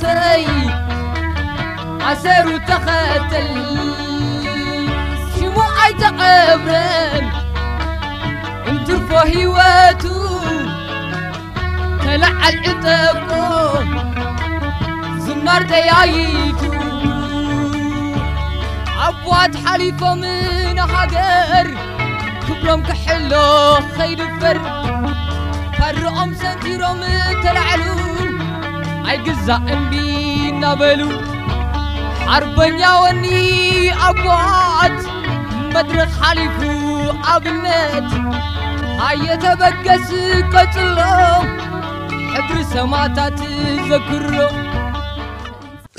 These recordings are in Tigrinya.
ሰይ ኣሰሩ ተኸተል ሽሙ ኣይተቐብረን እንትርፎ ህይወቱ ተለዓል ዕጠቆ ዝማር ጠያይቱ ኣቧት ሓሊፎም ንሃገር ክብሮም ክሕሎ ኸይድፈር ፋርኦም ሰንቲሮም ተላዕሉ ኣይግዛእ እምቢ እናበሉ ሓርበኛ ወኒ ኣቧት መድረኽ ሓሊፉ ኣብነት ኣየተበገስ ቀጽሎ ሕድሪ ሰማዕታት ዘክሮ።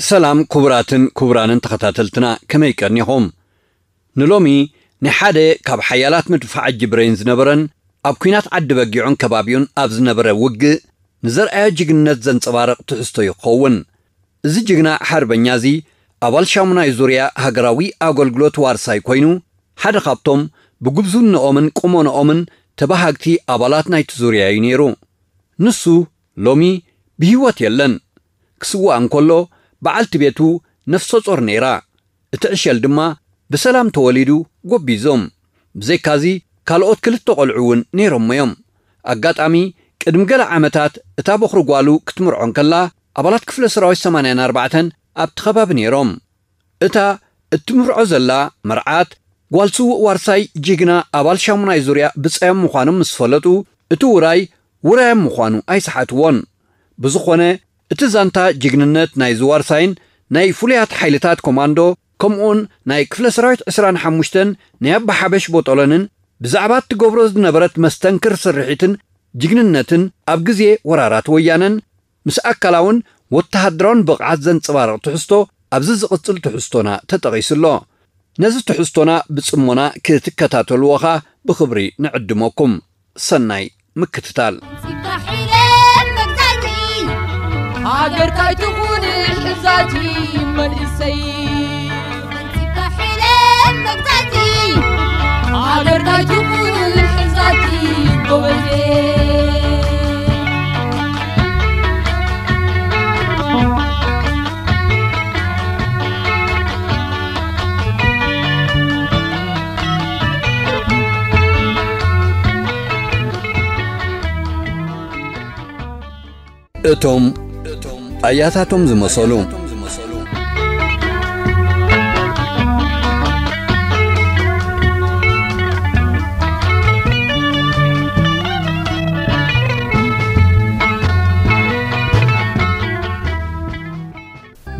ሰላም ክቡራትን ክቡራንን ተኸታተልትና፣ ከመይ ቀኒኹም? ንሎሚ ናይ ሓደ ካብ ሓያላት መድፍዓጂ ብሬን ዝነበረን ኣብ ኲናት ዓዲ በጊዑን ከባቢኡን ኣብ ዝነበረ ውግእ ንዘርኣዮ ጅግንነት ዘንጸባርቕ ትሕዝቶ እዩ ክኸውን። እዚ ጅግና ሓርበኛ እዚ ኣባል ሻሙናይ ዙርያ ሃገራዊ ኣገልግሎት ዋርሳይ ኮይኑ፣ ሓደ ካብቶም ብጉብዝንኦምን ቁመንኦምን ተባሃግቲ ኣባላት ናይቲ ዙርያ እዩ ነይሩ። ንሱ ሎሚ ብህይወት የለን። ክስዋእ እንከሎ በዓልቲ ቤቱ ነፍሰ ጾር ነይራ። እቲ ዕሸል ድማ ብሰላም ተወሊዱ ጎቢዞም። ብዘይካዚ ካልኦት ክልተ ቆልዑ እውን ነይሮሞ እዮም። ኣጋጣሚ ቅድሚ ገለ ዓመታት እታ በኹሪ ጓሉ ክትምርዖ እንከላ ኣባላት ክፍለ ሰራዊት ሰማንያን ኣርባዕተን ኣብቲ ከባቢ ነይሮም። እታ እትምርዖ ዘላ መርዓት ጓል ስዉእ ዋርሳይ ጅግና ኣባል ሻሙናይ ዙርያ ብጻዮም ምዃኖም ምስ ፈለጡ እቲ ውራይ ውራዮም ምዃኑ ኣይሰሓትዎን። ብዝኾነ እቲ ዛንታ ጅግንነት ናይዚ ዋርሳይን ናይ ፍሉያት ሓይልታት ኮማንዶ ከምኡውን ናይ ክፍለ ሰራዊት ዕስራን ሓሙሽተን ናይ ኣባ ሓበሽ ቦጦሎንን ብዛዕባ እትገብሮ ዝነበረት መስተንክር ስርሒትን ጅግንነትን ኣብ ግዜ ወራራት ወያነን ምስ ኣካላውን ወተሃደራውን ብቕዓት ዘንጸባርቕ ትሕዝቶ ኣብዚ ዝቕጽል ትሕዝቶና ተጠቒሱ ኣሎ። ነዚ ትሕዝቶና ብጽሞና ክትከታተልዎ ኸኣ ብኽብሪ ንዕድመኩም። ሰናይ ምክትታል። ፂብታ ሒለ መግዛእቲ ሃገርካ ኣይትኹን ሕዛቲ መንእሰይ። ፂብታ ሒለ መግዛእቲ ሃገርካ ኣይትኹን ሕዛቲ ጎበዜ። እቶም ኣያታቶም ዝመሰሉ።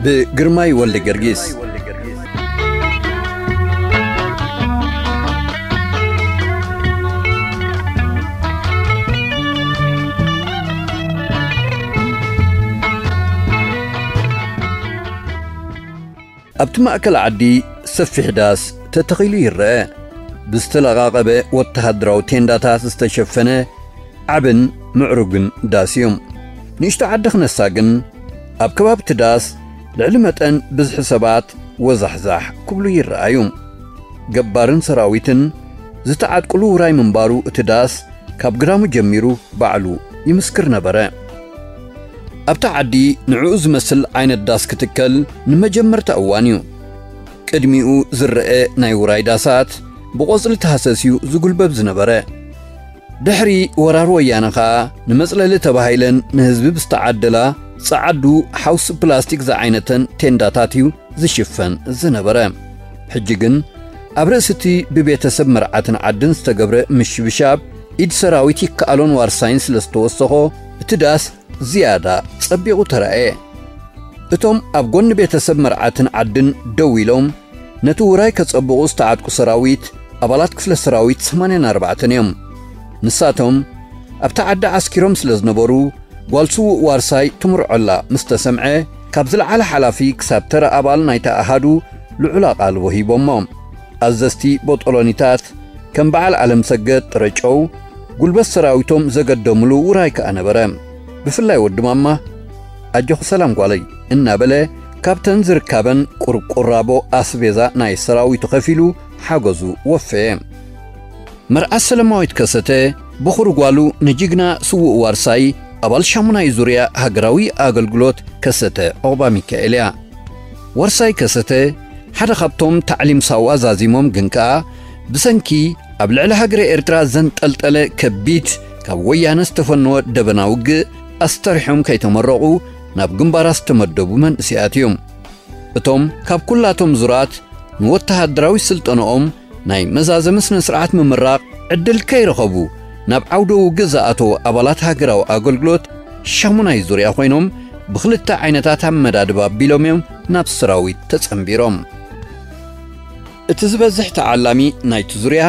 ብግርማይ ወልደ ገርጊስ። ኣብቲ ማእከል ዓዲ ሰፊሕ ዳስ ተተኺሉ ይረአ። ብዝተለቓቐበ ወተሃደራዊ ቴንዳታት ዝተሸፈነ ዓብን ምዕሩግን ዳስ እዩ። ንእሽቶ ዓዲ ክነሳ ግን፣ ኣብ ከባቢ እቲ ዳስ ልዕሊ መጠን ብዝሒ ሰባት ወዛሕዛሕ ክብሉ ይረኣዩ። ገባርን ሰራዊትን ዝተዓጥቁሉ ውራይ ምንባሩ እቲ ዳስ ካብ ግዳሙ ጀሚሩ ባዕሉ ይምስክር ነበረ። ኣብታ ዓዲ ንዕኡ ዝመስል ዓይነት ዳስ ክትከል ንመጀመርታ እዋን እዩ። ቅድሚኡ ዝረአ ናይ ውራይ ዳሳት ብቖጽሊ ተሃሰስዩ ዝጉልበብ ዝነበረ። ድሕሪ ወራር ወያነ ኸኣ ንመጽለሊ ተባሂለን ንህዝቢ ብዝተዓደላ ጸዓዱ ሓውሲ ፕላስቲክ ዝዓይነተን ቴንዳታት እዩ ዝሽፈን ዝነበረ። ሕጂ ግን ኣብ ርእሲ እቲ ብቤተሰብ መርዓትን ዓድን ዝተገብረ ምሽብሻብ ኢድ ሰራዊት ይከኣሎን ዋርሳይን ስለ ዝተወሰኾ እቲ ዳስ ዝያዳ ጸቢቑ ተራእየ። እቶም ኣብ ጎኒ ቤተሰብ መርዓትን ዓድን ደው ኢሎም ነቲ ውራይ ከጸብቑ ዝተዓጥቁ ሰራዊት ኣባላት ክፍለ ሰራዊት ሰማንያን ኣርባዕተን እዮም። ንሳቶም ኣብታ ዓዲ ዓስኪሮም ስለ ዝነበሩ ጓል ስዉእ ዋርሳይ ትምርዖላ ምስ ተሰምዐ ካብ ዝለዓለ ሓላፊ ክሳብ ተራ ኣባል ናይታ ኣሃዱ ልዑል ኣቓልቦ ሂቦሞ። ኣዘዝቲ ቦጦሎኒታት ከም በዓል ኣለምሰገድ ጥረጨው ጉልበት ሰራዊቶም ዘገደምሉ ውራይ ከኣ ነበረ። ብፍላይ ወዲ ማማ ኣጆኺ ሰላም ጓለይ እናበለ ካብተን ዝርካበን ቁርቁራቦ ኣስቤዛ ናይ ሰራዊቱ ከፊሉ ሓገዙ ወፈየ። መርዓት ሰለማዊት ከሰተ በኹሪ ጓሉ ንጅግና ስዉእ ዋርሳይ ኣባል ሻሙናይ ዙርያ ሃገራዊ ኣገልግሎት ከሰተ ዑቕባ ሚካኤል እያ። ዋርሳይ ከሰተ ሓደ ካብቶም ታዕሊም ሳዋ ዛዚሞም ግን ከኣ ብሰንኪ ኣብ ልዕሊ ሃገረ ኤርትራ ዘንጠልጠለ ከቢድ ካብ ወያነ ዝተፈነወ ደበና ውግእ ኣስተሪሖም ከይተመረቑ ናብ ግንባራት ዝተመደቡ መንእሰያት እዮም። እቶም ካብ ኩላቶም ዙራት ንወተሃደራዊ ስልጠንኦም ናይ መዛዘሚ ስነ ስርዓት ምምራቕ ዕድል ከይረኸቡ ናብ ዓውደ ውግእ ዝኣተዉ ኣባላት ሃገራዊ ኣገልግሎት ሻሙናይ ዙርያ ኮይኖም ብኽልተ ዓይነታት ኣመዳድባ ኣቢሎም እዮም ናብ ሰራዊት ተጸንቢሮም። እቲ ዝበዝሕ ተዓላሚ ናይቲ ዙርያ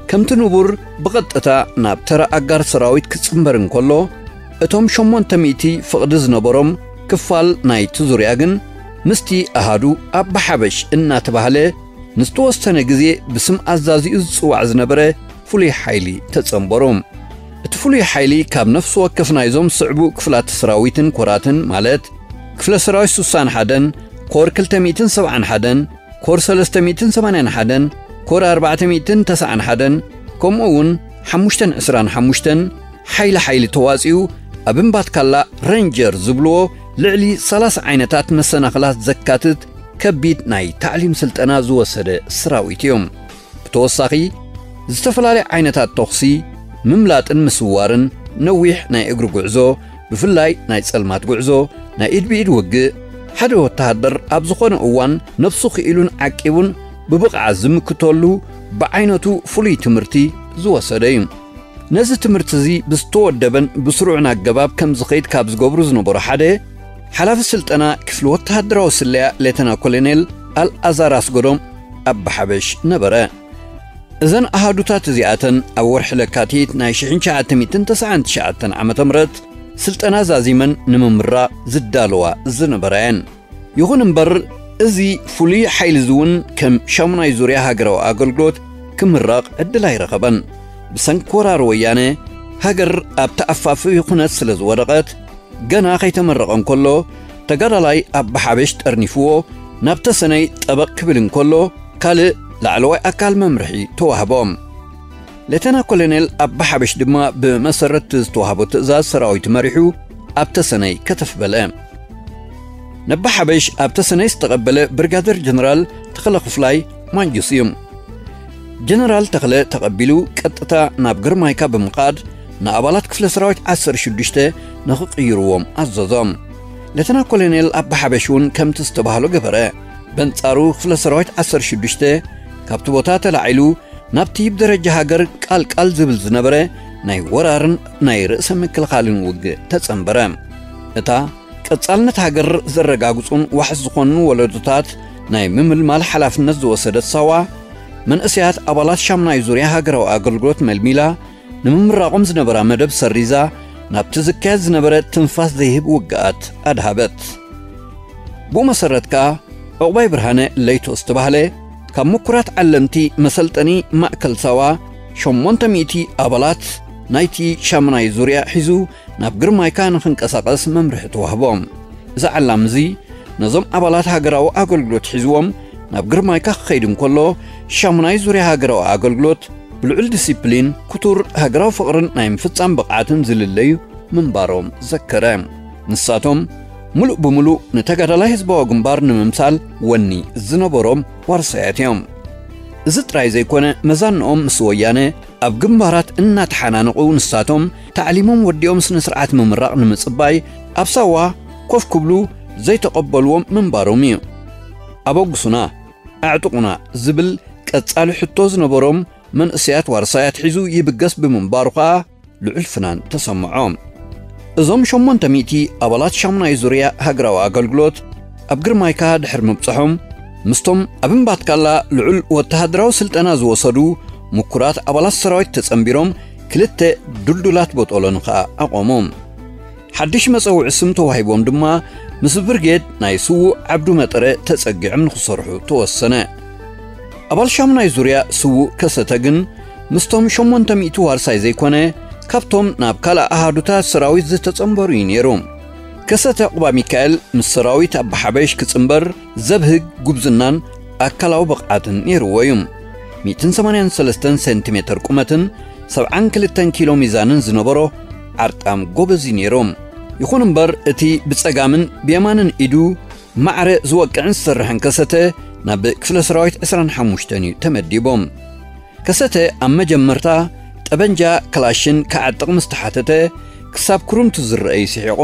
ከምቲ ንቡር ብቐጥታ ናብ ተራ ኣጋር ሰራዊት ክጽንበር እንከሎ፣ እቶም ሸሞንተ ሚእቲ ፍቕዲ ዝነበሮም ክፋል ናይቲ ዙርያ ግን ምስቲ ኣሃዱ ኣባ ሓበሽ እናተባህለ ንዝተወሰነ ግዜ ብስም ኣዛዚኡ ዝጽዋዕ ዝነበረ ፍሉይ ሓይሊ ተጸንበሩ። እቲ ፍሉይ ሓይሊ ካብ ነፍሲ ወከፍ ናይዞም ስዕቡ ክፍላት ሰራዊትን ኮራትን ማለት ክፍለ ሰራዊት ስሳን ሓደን ኮር ክልተ ሚእትን ሰብዓን ሓደን ኮር ሰለስተ ሚእትን ሰማንያን ሓደን ኮር ኣርባዕተ ሚእትን ተስዓን ሓደን ከምኡ እውን ሓሙሽተን ዕስራን ሓሙሽተን ሓይሊ ሓይሊ ተዋጺኡ ኣብ እምባትካላ ረንጀር ዝብልዎ ልዕሊ ሰላሳ ዓይነታት መሰናኽላት ዘካትት ከቢድ ናይ ታዕሊም ስልጠና ዝወሰደ ሰራዊት እዩ። ብተወሳኺ ዝተፈላለየ ዓይነታት ተኹሲ፣ ምምላጥን ምስዋርን፣ ነዊሕ ናይ እግሪ ጉዕዞ፣ ብፍላይ ናይ ጸልማት ጉዕዞ፣ ናይ ኢድ ብኢድ ውግእ፣ ሓደ ወተሃደር ኣብ ዝኾነ እዋን ነብሱ ክኢሉን ዓቂቡን ብብቕዓት ዝምክተሉ ብዓይነቱ ፍሉይ ትምህርቲ ዝወሰደ እዩ። ነዚ ትምህርቲ እዚ ብዝተወደበን ብስሩዕን ኣገባብ ከም ዝኸይድ ካብ ዝገብሩ ዝነበሩ ሓደ ሓላፊ ስልጠና ክፍሊ ወተሃደራዊ ስለያ ሌተና ኮሎኔል ኣልኣዛር ኣስገዶም ኣባ ሓበሽ ነበረ። እዘን ኣሃዱታት እዚኣተን ኣብ ወርሒ ለካቲት ናይ ሽሕን ትሽዓተ ሚእትን ተስዓን ትሽዓተን ዓመተ ምህረት ስልጠና ዛዚመን ንምምራቕ ዝዳለዋ ዝነበራ እየን። ይኹን እምበር፣ እዚ ፍሉይ ሓይሊ እዚ እውን ከም ሻሙናይ ዙርያ ሃገራዊ ኣገልግሎት ክምረቕ ዕድል ኣይረኸበን። ብሰንኪ ወራር ወያነ፣ ሃገር ኣብ ተኣፋፊ ኩነት ስለ ዝወደቐት፣ ገና ከይተመረቐ እንከሎ፣ ተጋዳላይ ኣባ ሓበሽ ጠርኒፍዎ፣ ናብ ተሰነይ ጠበቕ ክብል እንከሎ፣ ካልእ ላዕለዋይ ኣካል መምርሒ ተዋህቦ። ሌተና ኮሎኔል ኣባ ሓበሽ ድማ ብመሰረት ዝተዋህቦ ትእዛዝ ሰራዊት መሪሑ ኣብ ተሰነይ ከተፍ በለ። ነባ ሓበሽ ኣብ ተሰነይ ዝተቐበለ ብርጋደር ጀነራል ተኽለ ክፍላይ ማንጁስ እዩ። ጀነራል ተኽለ ተቐቢሉ ቀጥታ ናብ ግርማይካ ብምኻድ ንኣባላት ክፍለ ሰራዊት ዓሰርተ ሽዱሽተ ንኽቕይርዎም ኣዘዞም። ሌተና ኮሎኔል ኣባ ሓበሽ እውን ከምቲ ዝተባህሎ ገበረ። በንጻሩ ክፍለ ሰራዊት ዓሰርተ ሽዱሽተ ካብቲ ቦታ ተላዒሉ ናብቲ ብደረጃ ሃገር ቃልቃል ዝብል ዝነበረ ናይ ወራርን ናይ ርእሰ ምክልኻልን ውግእ ተጸንበረ። እታ ቀጻልነት ሃገር ዘረጋግጹን ዋሕስ ዝኾኑን ወለዶታት ናይ ምምልማል ሓላፍነት ዝወሰደት ሳዋ፣ መንእሰያት ኣባላት ሻሙናይ ዙርያ ሃገራዊ ኣገልግሎት መልሚላ፣ ንምምራቖም ዝነበራ መደብ ሰሪዛ፣ ናብቲ ዝካየድ ዝነበረ ትንፋስ ዘይህብ ውግኣት ኣድሃበት። ብኡ መሰረት ከኣ፣ ዑቕባይ ብርሃነ ለይቶ ዝተባህለ፣ ካብ ምኩራት ዓለምቲ መሰልጠኒ ማእከል ሳዋ፣ ሸሞንተ ሚእቲ ኣባላት ናይቲ ሻሙናይ ዙርያ ሒዙ ናብ ግርማይካ ንኽንቀሳቐስ መምርሒ ተዋህቦ። እዚ ዓላም እዚ ነዞም ኣባላት ሃገራዊ ኣገልግሎት ሒዝዎም ናብ ግርማይካ ክኸይድ እንከሎ፣ ሻሙናይ ዙርያ ሃገራዊ ኣገልግሎት ብልዑል ዲሲፕሊን፣ ክቱር ሃገራዊ ፍቕርን ናይ ምፍጻም ብቕዓትን ዝልለዩ ምንባሮም ዘከረ። ንሳቶም ምሉእ ብምሉእ ንተጋዳላይ ህዝባዊ ግንባር ንምምሳል ወኒ ዝነበሮም ዋርሳያት እዮም። እዚ ጥራይ ዘይኮነ፣ መዛንኦም ምስ ወያነ ኣብ ግንባራት እናተሓናነቑ፣ ንሳቶም ታዕሊሞም ወዲኦም ስነ ስርዓት ምምራቕ ንምጽባይ ኣብ ሳዋ ኮፍ ክብሉ ዘይተቐበልዎም ምንባሮም እዩ። ኣበግሱና፣ ኣዕጥቑና ዝብል ቀጻሊ ሕቶ ዝነበሮም መንእሰያት ዋርሳያት ሒዙ ይብገስ ብምንባሩ ከኣ ልዑል ፍናን ተሰምዖ። እዞም ሸሞንተ ሚእቲ ኣባላት ሻሙናይ ዙርያ ሃገራዊ ኣገልግሎት ኣብ ግርማይካ ድሕሪ ምብጽሖም፣ ምስቶም ኣብ እምባትካላ ልዑል ወተሃደራዊ ስልጠና ዝወሰዱ ምኩራት ኣባላት ሰራዊት ተጸንቢሮም ክልተ ድልዱላት ቦጦሎኒ ከኣ ኣቖሙ። ሓድሽ መጸውዒ ስም ተዋሂቦም ድማ ምስ ብርጌድ ናይ ስዉእ ዓብዱ መጠረ ተጸጊዖም ንኽሰርሑ ተወሰነ። ኣባል ሻሙናይ ዙርያ ስዉእ ከሰተ ግን ምስቶም ሸሞንተ ሚእቲ ዋርሳይ ዘይኮነ፣ ካብቶም ናብ ካልእ ኣሃዱታት ሰራዊት ዝተጸንበሩ እዩ ነይሩ። ከሰተ ዑቕባ ሚካኤል ምስ ሰራዊት ኣባ ሓበሽ ክጽንበር ዘብህግ ጉብዝናን ኣካላዊ ብቕዓትን ነይርዎ እዩ። ሚእትን ሰማንያን ሰለስተን ሴንቲሜተር ቁመትን ሰብዓን ክልተን ኪሎ ሚዛንን ዝነበሮ ዓርጣም ጎበዝ እዩ ነይሩ። ይኹን እምበር፣ እቲ ብጸጋምን ብየማንን ኢዱ ማዕረ ዝወቅዕን ዝሰርሕን ከሰተ ናብ ክፍለ ሰራዊት ዕስራን ሓሙሽተን እዩ ተመዲቡ። ከሰተ ኣብ መጀመርታ ጠበንጃ ክላሽን ክዓጥቕ ምስ ተሓተተ፣ ክሳብ ክርምቱ ዝረአ እዩ ስሒቑ።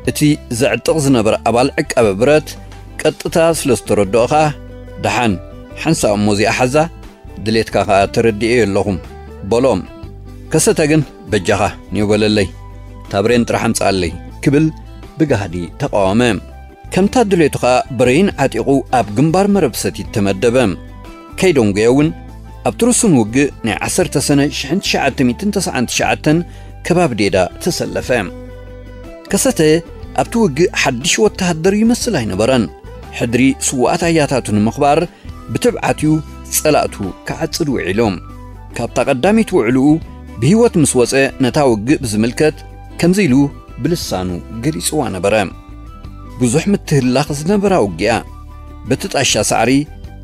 እቲ ዘዕጥቕ ዝነበረ ኣባል ዕቃበ ብረት ቀጥታ ስለ ዝተረድኦ ኸኣ፣ "ደሓን፣ ሓንሳእ እሞ እዚኣ ሓዛ፣ ድሌትካ ኸኣ ተረዲኤዮ ኣለኹ" በሎ። ከሰተ ግን፣ "በጃኻ፣ ኒው በለለይ፣ እታ ብሬን ጥራሕ ኣምጽኣለይ" ክብል ብጋህዲ ተቓወመ። ከምታ ድሌቱ ኸኣ ብሬን ዓጢቑ ኣብ ግንባር መረብ ሰቲት ተመደበ። ከይደንጎየ እውን ኣብቲ ርሱን ውግእ ናይ ዓሰርተ ሰነ ሽሕን ትሽዓተ ሚእትን ተስዓን ትሽዓተን ከባቢ ዴዳ ተሰለፈ። ከሰተ ኣብቲ ውግእ ሓድሽ ወተሃደር ይመስል ኣይነበረን። ሕድሪ ስዉኣት ኣያታቱ ንምኽባር ብትብዓት እዩ ጸላእቱ ክዓጽድ ውዒሉ። ካብታ ቀዳመይቲ ውዕልኡ ብህይወት ምስ ወጸ፣ ነታ ውግእ ብዝምልከት ከምዚ ኢሉ ብልሳኑ ገሊጽዋ ነበረ። ብዙሕ ምትህልላኽ ዝነበራ ውግኣ፣ በቲ ጣሻ ሳዕሪ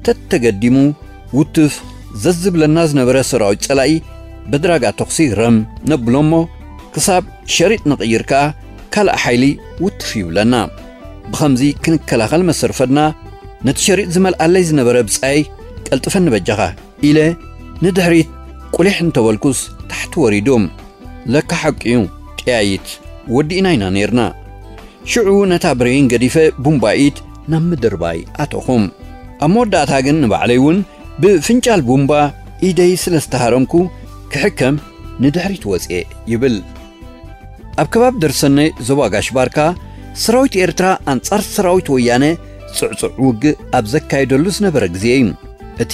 ተተገዲሙ፣ ውትፍ ዘዝብለና ዝነበረ ሰራዊት ጸላኢ በድራጋ ተኹሲ ረም ነብሎ እሞ፣ ክሳብ ሸሪጥ ንቕይር ከኣ ካልእ ሓይሊ ውትፍ ይብለና። ብኸምዚ ክንከላኸል መሰርፈድና፣ ነቲ ሸሪጥ ዝመልኣለይ ዝነበረ ብጻይ፣ "ቀልጥፈኒ በጃኻ" ኢለ ንድሕሪት ቁሊሕ እንተበልኩስ፣ ታሕቲ ወሪዱ። ለካ ሓቂ'ዩ፣ ጠያይት ወዲእና ኢና ኔርና። ሽዑ ነታ ብሬን ገዲፈ ቡምባ ኢድ ናብ ምድርባይ ኣተኹ። ኣብ መወዳእታ ግን ንባዕለይ እውን ብፍንጫል ቡምባ ኢደይ ስለ ዝተሃረምኩ ክሕከም ንድሕሪት ወጽኤ ይብል። ኣብ ከባቢ ደርሰነይ ዞባ ጋሽ ባርካ ሰራዊት ኤርትራ ኣንጻር ሰራዊት ወያነ ጽዕጹዕ ውግእ ኣብ ዘካየደሉ ዝነበረ ግዜ እዩ። እቲ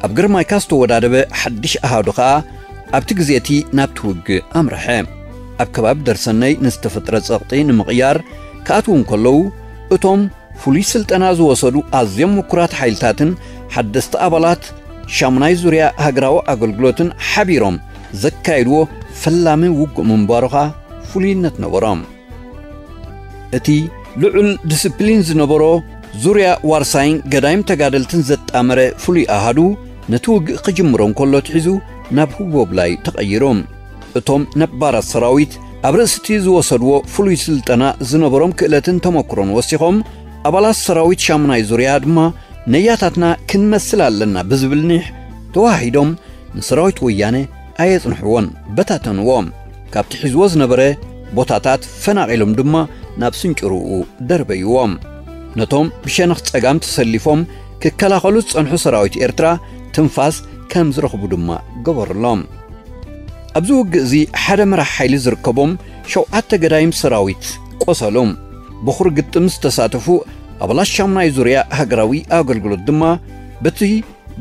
ኣብ ግርማይካ ዝተወዳደበ ሓድሽ ኣሃዱ ኸኣ ኣብቲ ግዜ እቲ ናብቲ ውግእ ኣምርሐ። ኣብ ከባቢ ደርሰነይ ንዝተፈጥረ ጸቕጢ ንምቕያር ክኣትዉ እንከለዉ፣ እቶም ፍሉይ ስልጠና ዝወሰዱ ኣዝዮም ምኩራት ሓይልታትን ሓደስቲ ኣባላት ሻሙናይ ዙርያ ሃገራዊ ኣገልግሎትን ሓቢሮም ዘካየድዎ ፈላሚ ውግእ ምንባሩ ኸኣ ፍሉይነት ነበሮም። እቲ ልዑል ዲስፕሊን ዝነበሮ ዙርያ ዋርሳይን ገዳይም ተጋደልትን ዘጣመረ ፍሉይ ኣሃዱ፣ ነቲ ውግእ ክጅምሮ እንከሎ ኣትሒዙ ናብ ህቦብላ እዩ ተቐይሩ። እቶም ነባራት ሰራዊት ኣብ ርእሲ እቲ ዝወሰድዎ ፍሉይ ስልጠና ዝነበሮም ክእለትን ተመክሮን ወሲኾም፣ ኣባላት ሰራዊት ሻሙናይ ዙርያ ድማ ነያታትና ክንመስል ኣለና ብዝብል ኒሕ ተዋሂዶም ንሰራዊት ወያነ ኣየጽንሕዎን፣ በታተንዎ። ካብቲ ሒዝዎ ዝነበረ ቦታታት ፈናቒሎም ድማ ናብ ስንጭርኡ ደርበይዎ። ነቶም ብሸነኽ ጸጋም ተሰሊፎም ክከላኸሉ ዝጸንሑ ሰራዊት ኤርትራ ትንፋስ ከም ዝረኽቡ ድማ ገበሩሎም። ኣብዚ ውግእ እዚ ሓደ መራሕ ሓይሊ ዝርከቦም ሸውዓተ ገዳይም ሰራዊት ቆሰሉ። በኹሪ ግጥም ዝተሳተፉ ኣባላት ሻሙናይ ዙርያ ሃገራዊ ኣገልግሎት ድማ በቲ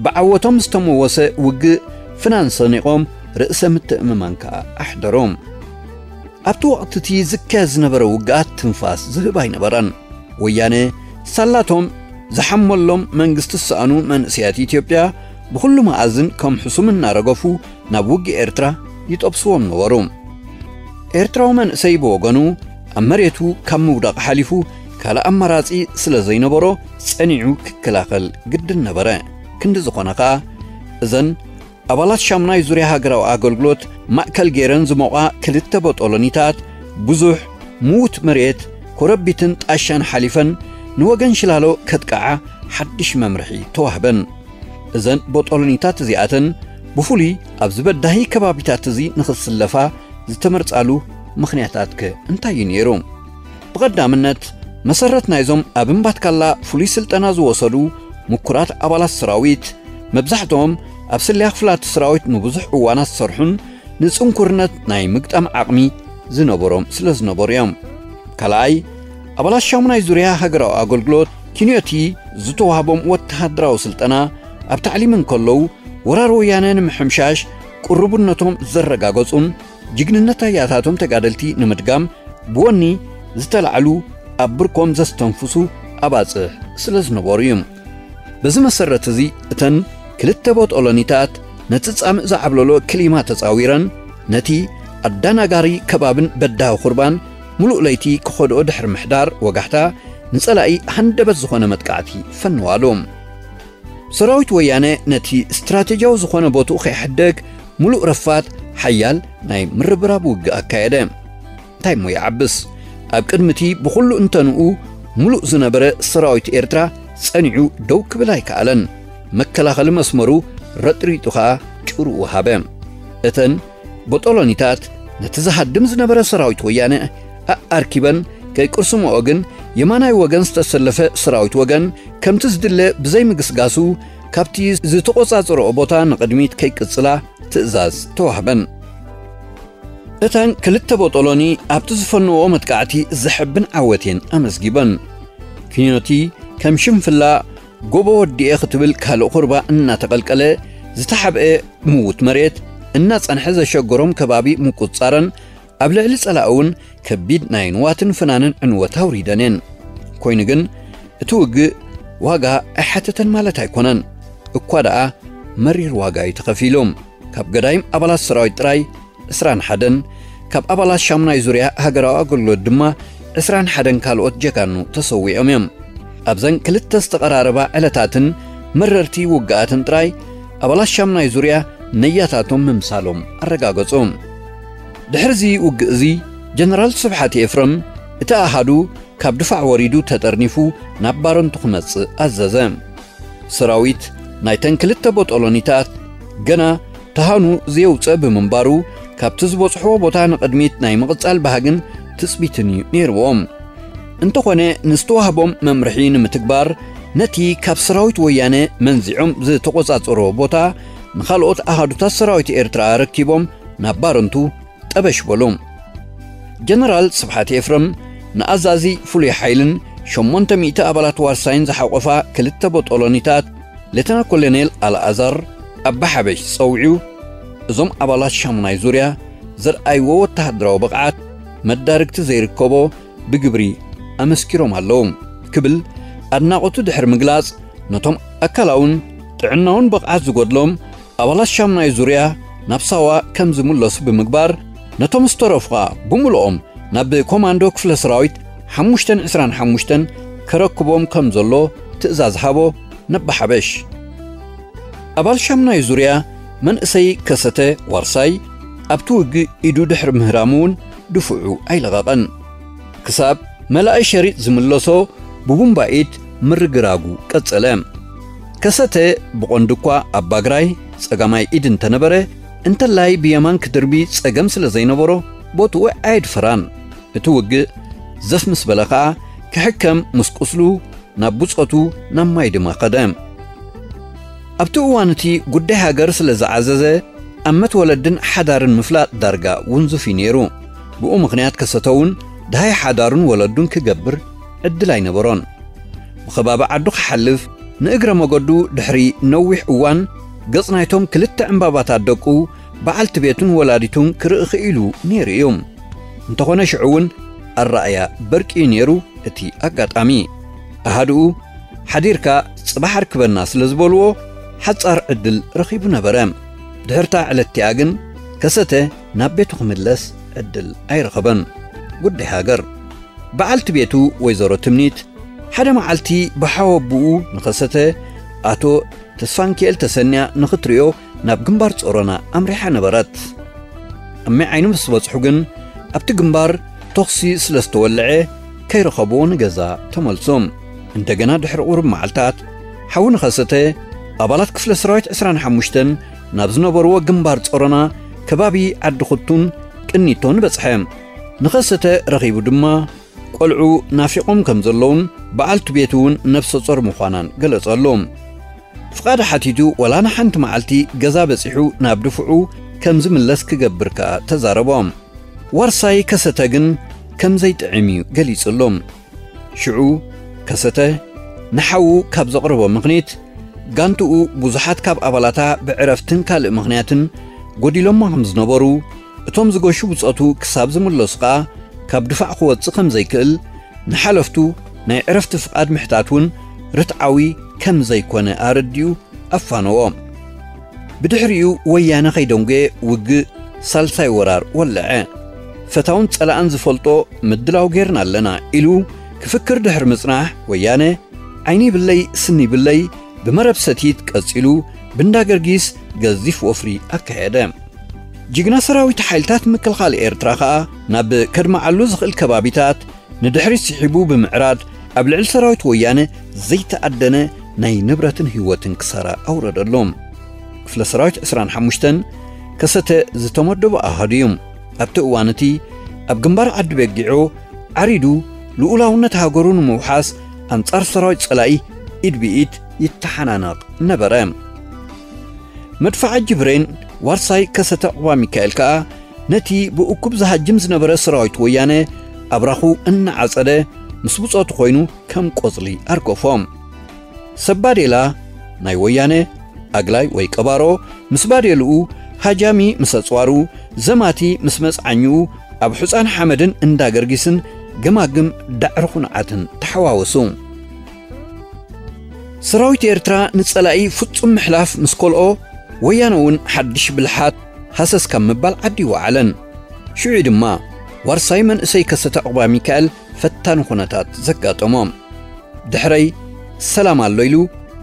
ብዓወቶም ዝተመወሰ ውግእ ፍናን ሰኒቖም ርእሰ ምትእምማን ከኣ ኣሕደሩ። ኣብቲ ወቕቲ እቲ ዝካየድ ዝነበረ ውግኣት ትንፋስ ዝህብ ኣይነበረን። ወያነ ሳላቶም ዝሓመሎም መንግስቲ ዝሰኣኑ መንእሰያት ኢትዮጵያ ብኹሉ መኣዝን ከም ሕሱም እናረገፉ ናብ ውግእ ኤርትራ ይጠብስዎም ነበሩ። ኤርትራዊ መንእሰይ ብወገኑ ኣብ መሬቱ ካብ ምውዳቕ ሓሊፉ ካልእ ኣማራጺ ስለ ዘይነበሮ ጸኒዑ ክከላኸል ግድን ነበረ። ክንዲ ዝኾነ ከኣ እዘን ኣባላት ሻሙናይ ዙርያ ሃገራዊ ኣገልግሎት ማእከል ገይረን ዝሞቓ ክልተ ቦጦሎኒታት ብዙሕ ምዉት መሬት፣ ኮረቢትን ጣሻን ሓሊፈን ንወገን ሽላሎ ከጥቅዓ ሓድሽ መምርሒ ተዋህበን። እዘን ቦጦሎኒታት እዚኣተን ብፍሉይ ኣብዚ በዳሂ ከባቢታት እዚ ንኽስለፋ ዝተመርጻሉ ምኽንያታትከ እንታይ እዩ ነይሩ? ብቐዳምነት፣ መሰረት ናይዞም ኣብ እምባትካላ ፍሉይ ስልጠና ዝወሰዱ ምኩራት ኣባላት ሰራዊት፣ መብዛሕትኦም ኣብ ስለያ ክፍላተ ሰራዊት ንብዙሕ እዋናት ዝሰርሑን ንጽንኩርነት ናይ ምግጣም ዓቕሚ ዝነበሮም ስለ ዝነበሩ እዮም። ካልኣይ፣ ኣባላት ሻሙናይ ዙርያ ሃገራዊ ኣገልግሎት ኪንዮቲ ዝተዋህቦም ወተሃደራዊ ስልጠና ኣብ ታዕሊም እንከለዉ፣ ወራር ወያነ ንምሕምሻሽ ቅሩብነቶም ዘረጋገጹን ጅግንነት ኣያታቶም ተጋደልቲ ንምድጋም ብወኒ ዝተላዕሉ ኣብ ብርኮም ዘስተንፍሱ ኣባጽሕ ስለ ዝነበሩ እዩ። በዚ መሰረት እዚ እተን ክልተ ቦጦሎኒታት ነቲ ጻምእ ዝዓብለሎ ክሊማ ተጻዊረን ነቲ ኣዳናጋሪ ከባብን በዳሂ ኩርባን ምሉእ ለይቲ ክኸድኦ ድሕሪ ምሕዳር ወጋሕታ ንጸላኢ ሃንደበት ዝኾነ መጥቃዕቲ ፈነዋሉ። ሰራዊት ወያነ ነቲ ስትራቴጂያዊ ዝኾነ ቦትኡ ከይሕደግ ምሉእ ረፋድ ሓያል ናይ ምርብራብ ውግእ ኣካየደ። እንታይ እሞ ይዓብስ? ኣብ ቅድሚ እቲ ብኹሉ እንተንኡ ምሉእ ዝነበረ ሰራዊት ኤርትራ ጸኒዑ ደው ክብል ኣይከኣለን። መከላኸሊ መስመሩ ረጥሪጡ ኸኣ ጭርኡ ሃበ። እተን ቦጦሎኒታት ነቲ ዝሃድም ዝነበረ ሰራዊት ወያነ ኣኣርኪበን ከይቅርስምኦ ግን የማናይ ወገን ዝተሰለፈ ሰራዊት ወገን ከምቲ ዝድለ ብዘይምግስጋሱ ካብቲ ዝተቖጻጸረኦ ቦታ ንቕድሚት ከይቅጽላ ትእዛዝ ተዋህበን። እተን ክልተ ቦጦሎኒ ኣብቲ ዝፈነዎ መጥቃዕቲ ዘሕብን ዓወት እየን ኣመዝጊበን። ፊኖቲ ከም ሽንፍላ ጎቦ ወዲኤ ክትብል ካልእ ቁርባ እናተቐልቀለ ዝተሓብአ ምዉት መሬት እናጸንሐ ዘሸገሮም ከባቢ ምቁጽጻረን ኣብ ልዕሊ ጸላኢ እውን ከቢድ ናይ ንዋትን ፍናንን ዕንወት ኣውሪደን እየን። ኮይኑ ግን እቲ ውግእ ዋጋ ኣይሓተተን ማለት ኣይኮነን። እኳ ደኣ መሪር ዋጋ እዩ ተኸፊሉ። ካብ ገዳይም ኣባላት ሰራዊት ጥራይ ዕስራን ሓደን፣ ካብ ኣባላት ሻሙናይ ዙርያ ሃገራዊ ኣገልግሎት ድማ ዕስራን ሓደን ካልኦት ጀጋኑ ተሰዊዖም እዮም። ኣብዘን ክልተ ዝተቐራረባ ዕለታትን መረርቲ ውግኣትን ጥራይ ኣባላት ሻሙናይ ዙርያ ነያታቶም ምምሳሎም ኣረጋገጹ። ድሕሪ እዚ ውግእ እዚ ጀነራል ስብሓት ኤፍረም እቲ ኣሃዱ ካብ ድፋዕ ወሪዱ ተጠርኒፉ ናብ ባረንቱ ክመጽእ ኣዘዘ። ሰራዊት ናይተን ክልተ ቦጦሎኒታት ገና ተሃኑ ዘየውጸ ብምንባሩ ካብቲ ዝበጽሕዎ ቦታ ንቕድሚት ናይ ምቕጻል ባህግን ትጽቢትን እዩ ነይርዎም። እንተኾነ ንዝተዋህቦም መምርሒ ንምትግባር ነቲ ካብ ሰራዊት ወያነ መንዚዖም ዝተቖጻጸርዎ ቦታ ንኻልኦት ኣሃዱታት ሰራዊት ኤርትራ ኣረኪቦም ናብ ባረንቱ ጠበሽ በሉ። ጀነራል ስብሓት ኤፍረም ንኣዛዚ ፍሉይ ሓይልን ሸሞንተ ሚእቲ ኣባላት ዋርሳይን ዝሓቆፋ ክልተ ቦጦሎኒታት ሌተና ኮሎኔል ኣልኣዛር ኣባሓበሽ ጸዊዑ፣ እዞም ኣባላት ሻሙናይ ዙርያ ዘርኣይዎ ወተሃደራዊ ብቕዓት መዳርግቲ ዘይርከቦ ብግብሪ ኣመስኪሮም ኣለዉ ክብል ኣድናቖቱ ድሕሪ ምግላጽ፣ ነቶም ኣካላውን ጥዕናውን ብቕዓት ዝጎድሎም ኣባላት ሻሙናይ ዙርያ ናብ ሳዋ ከም ዝምለሱ ብምግባር፣ ነቶም ዝተረፉ ኸኣ ብምሉኦም ናብ ኮማንዶ ክፍለ ሰራዊት ሓሙሽተን ዕስራን ሓሙሽተን ከረክቦም ከም ዘሎ ትእዛዝ ሃቦ ነባሓበሽ። ኣባል ሻሙናይ ዙርያ መንእሰይ ከሰተ ዋርሳይ ኣብቲ ውግእ ኢዱ ድሕሪ ምህራሙ እውን ድፍዑ ኣይለቐቐን። ክሳብ መላኢ ሸሪጥ ዝምለሶ ብቡምባ ኢድ ምርግራጉ ቀጸለ። ከሰተ ብቐንዱ እኳ ኣባግራይ ጸጋማይ ኢድ እንተነበረ፣ እንተላይ ብየማን ክድርቢ ጸገም ስለ ዘይነበሮ ቦትኡ ኣየድፈራን። እቲ ውግእ ዘፍ ምስ በለ ኸኣ ክሕከም ምስ ቁስሉ ናብ ብጾቱ ናብ ማይ ድማ ኸደ። ኣብቲ እዋን እቲ ጉዳይ ሃገር ስለ ዝዓዘዘ ኣብ መትወለድን ሓዳርን ምፍላጥ ዳርጋ ውንዙፍ እዩ ነይሩ። ብኡ ምኽንያት ከሰተ እውን ደሃይ ሓዳሩን ወለዱን ክገብር ዕድል ኣይነበሮን። ብኸባቢ ዓዱ ክሓልፍ ንእግረ መገዱ ድሕሪ ነዊሕ እዋን ገጽ ናይቶም ክልተ ዕምባባታት ደቁ በዓልቲ ቤቱን ወላዲቱን ክርኢ ክኢሉ ነይሩ እዩ። እንተኾነ ሽዑ እውን ኣረኣያ በርቂ እዩ ነይሩ እቲ ኣጋጣሚ። ኣሃድኡ ሓዲርካ ጽባሕ ኣርክበና ስለ ዝበልዎ ሓጻር ዕድል ረኺቡ ነበረ። ድሕርታ ዕለት እቲኣ ግን ከሰተ ናብ ቤቱ ክምለስ ዕድል ኣይረኸበን። ጉዳይ ሃገር። በዓልቲ ቤቱ ወይዘሮ ትምኒት ሓደ መዓልቲ ብሓወቡኡ ንኸሰተ ኣቶ ተስፋንኪኤል ተሰንያ ንኽትሪኦ ናብ ግንባር ጾሮና ኣምሪሓ ነበረት። ኣብ ማይ ዓይኒ ምስ በጽሑ ግን ኣብቲ ግንባር ተኹሲ ስለ ዝተወልዐ ከይረኸብዎ ንገዛ ተመልሶም። እንደገና ድሕሪ ቁሩብ መዓልታት ሓዊ ንኸሰተ ኣባላት ክፍለ ሰራዊት ዕስራን ሓሙሽተን ናብ ዝነበርዎ ግንባር ጾሮና ከባቢ ዓዲ ኹቱን ቅኒቶን በጽሐ። ንኸሰተ ረኺቡ ድማ ቆልዑ ናፊቖም ከም ዘለውን በዓልቲ ቤቱ እውን ነፍሰ ጾር ምዃናን ገለጸሉ። ፍቓድ ሓቲቱ ወላ ንሓንቲ መዓልቲ ገዛ በጺሑ ናብ ድፍዑ ከም ዝምለስ ክገብር ከኣ ተዛረቦ። ዋርሳይ ከሰተ ግን ከም ዘይጥዕም እዩ ገሊጽሉ። ሽዑ ከሰተ ንሓዉ ካብ ዘቕረቦ ምኽኒት፣ ጋንትኡ ብዙሓት ካብ ኣባላታ ብዕረፍትን ካልእ ምኽንያትን ጎዲሎማ ከም ዝነበሩ፣ እቶም ዝገሹ ብጾቱ ክሳብ ዝምለሱ ከኣ ካብ ድፋዕ ክወጽእ ከም ዘይክእል፣ ንሓለፍቱ ናይ ዕረፍቲ ፍቓድ ምሕታት እውን ርትዓዊ ከም ዘይኮነ ኣረዲኡ ኣፋነዎ። ብድሕሪኡ ወያነ ከይደንጎየ ውግእ ሳልሳይ ወራር ወለዐ። ፈታውን ጸላእን ዝፈልጦ ምድላው ጌርና ኣለና ኢሉ ክፍክር ድሕሪ ምጽናሕ፣ ወያነ ዓይኒ ይብለይ ስኒ ይብለይ ብመረብ ሰቲት ቀጺሉ ብእንዳ ገርጊስ ገዚፍ ወፍሪ ኣካየደ። ጅግና ሰራዊት ሓይልታት ምክልኻል ኤርትራ ከኣ ናብ ከድመዓሉ ዝኽእል ከባቢታት ንድሕሪት ስሒቡ ብምዕራድ ኣብ ልዕሊ ሰራዊት ወያነ ዘይተኣደነ ናይ ንብረትን ህይወትን ክሳራ ኣውረደሎም። ክፍለ ሰራዊት ዕስራን ሓሙሽተን ከሰተ ዝተመደቡ ኣሃዱ እዮም። ኣብቲ እዋን እቲ ኣብ ግንባር ዓዲ በጊዖ ዓሪዱ ልኡላውነት ሃገሩ ንምውሓስ ኣንጻር ሰራዊት ጸላኢ ኢድ ብኢድ ይተሓናነቕ ነበረ። መድፍዓጂ ብሬን ዋርሳይ ከሰተ ዑቕባ ሚካኤል ከኣ ነቲ ብእኩብ ዝሃጅም ዝነበረ ሰራዊት ወያነ ኣብራኹ እናዓጸደ ምስ ብጾቱ ኮይኑ ከም ቆጽሊ ኣርገፎ። ሰብ ባዴላ ናይ ወያነ ኣግላይ ወይ ቀባሮ ምስ ባዴልኡ፣ ሃጃሚ ምስ ኣጽዋሩ፣ ዘማቲ ምስ መጽዓኝኡ ኣብ ሑጻን ሓመድን እንዳ ገርጊስን ገማግም ዳዕሮ ኩንዓትን ተሓዋወሱ። ሰራዊት ኤርትራ ንጸላኢ ፍጹም ምሕላፍ ምስ ኮልኦ፣ ወያነ እውን ሓድሽ ብልሓት ሃሰስ ካብ ምባል ዓዲ ወዓለን። ሽዑ ድማ ዋርሳይ መንእሰይ ከሰተ ዑቕባ ሚካኤል ፈታኒ ኩነታት ዘጋጠሞ። ድሕረይ ሰላም ኣሎ ኢሉ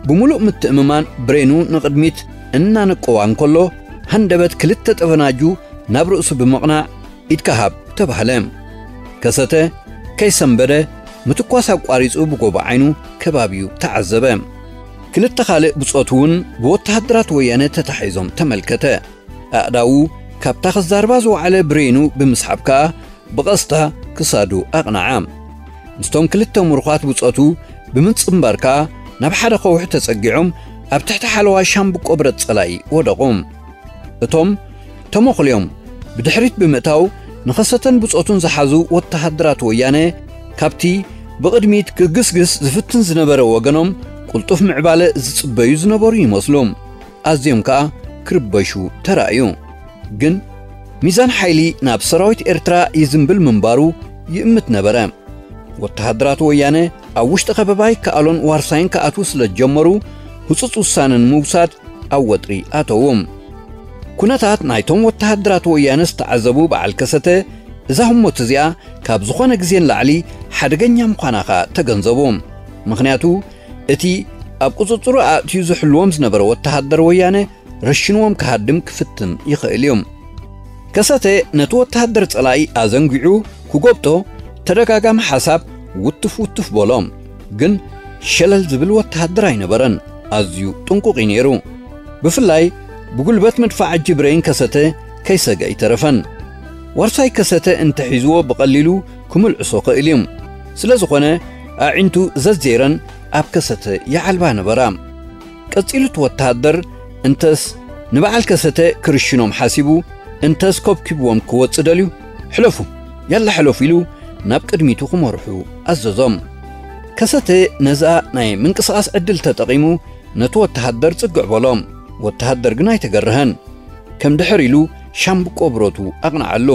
ብምሉእ ምትእምማን ብሬኑ ንቕድሚት እናነቀዋ እንከሎ፣ ሃንደበት ክልተ ጠበናጁ ናብ ርእሱ ብምቕናዕ፣ "ኢድካ ሃብ" ተባህለ። ከሰተ ከይሰንበደ ምትኳስ ኣቋሪጹ ብጎቦ ዓይኑ ከባቢኡ ተዓዘበ። ክልተ ካልእ ብጾቱ እውን ብወተሃደራት ወያነ ተታሒዞም ተመልከተ። ኣእዳዉ ካብታ ክዛርባ ዝወዓለ ብሬኑ ብምስሓብ ከኣ ብቐስታ ክሳዱ ኣቕንዓ። ምስቶም ክልተ ምሩኻት ብጾቱ ብምጽንባር ከኣ ናብ ሓደ ከውሒ ተጸጊዖም ኣብ ትሕቲ ሓለዋ ሻምብቆ ብረት ጸላኢ ወደቑ። እቶም ተመኹልዮም ብድሕሪት ብምእታው ንኸሰተን ብጾቱን ዝሓዙ ወተሃደራት ወያነ ካብቲ ብቕድሚት ክግስግስ ዝፍትን ዝነበረ ወገኖም ቅልጡፍ ምዕባለ ዝጽበዩ ዝነበሩ ይመስሉ። ኣዝዮም ከኣ ክርበሹ ተራእዩ። ግን ሚዛን ሓይሊ ናብ ሰራዊት ኤርትራ ይዝንብል ምንባሩ ይእምት ነበረ። ወተሃደራት ወያነ ኣብ ውሽጢ ከበባ ይከኣሎን ዋርሳይን ክኣትዉ ስለ ዝጀመሩ፣ ህጹጽ ውሳነ ንምውሳድ ኣብ ወጥሪ ኣተዉ። ኩነታት ናይቶም ወተሃደራት ወያነ ዝተዓዘቡ በዓል ከሰተ፣ እዛ ህሞት እዚኣ ካብ ዝኾነ ግዜ ንላዕሊ ሓደገኛ ምዃና ኸኣ ተገንዘቡ። ምኽንያቱ፣ እቲ ኣብ ቁጽጽሩ ኣእትዩ ዝሕልዎም ዝነበረ ወተሃደር ወያነ ረሽንዎም ክሃድም ክፍትን ይኽእል እዩ። ከሰተ ነቲ ወተሃደር ጸላኢ ኣዘንጊዑ ክጎብጦ ተደጋጋሚ ሓሳብ ውትፍ ውትፍ በሎ። ግን ሸለል ዝብል ወተሃደር ኣይነበረን። ኣዝዩ ጥንቁቕ እዩ ነይሩ። ብፍላይ ብጉልበት መድፍዓጂ ብሬን ከሰተ ከይሰግአ ኣይተረፈን። ዋርሳይ ከሰተ እንተሒዝዎ ብቐሊሉ ክምልዕሶ ክእል እዩ። ስለ ዝኾነ ኣዒንቱ ዘዜረን ኣብ ከሰተ ይዓልባ ነበራ። ቀጺሉ እቲ ወተሃደር እንተስ ንበዓል ከሰተ ክርሽኖም ሓሲቡ፣ እንተስ ከብኪብዎም ክወጽእ ደልዩ፣ "ሕለፉ፣ ያላ ሕለፉ" ኢሉ ናብ ቅድሚቱ ክመርሑ ኣዘዞም። ከሰተ ነዛ ናይ ምንቅስቓስ ዕድል ተጠቒሙ ነቲ ወተሃደር ጽግዕ በሎ። ወተሃደር ግን ኣይተገርሀን። ከም ድሕር ኢሉ ሻምብቆ ብረቱ ኣቕንዓሉ።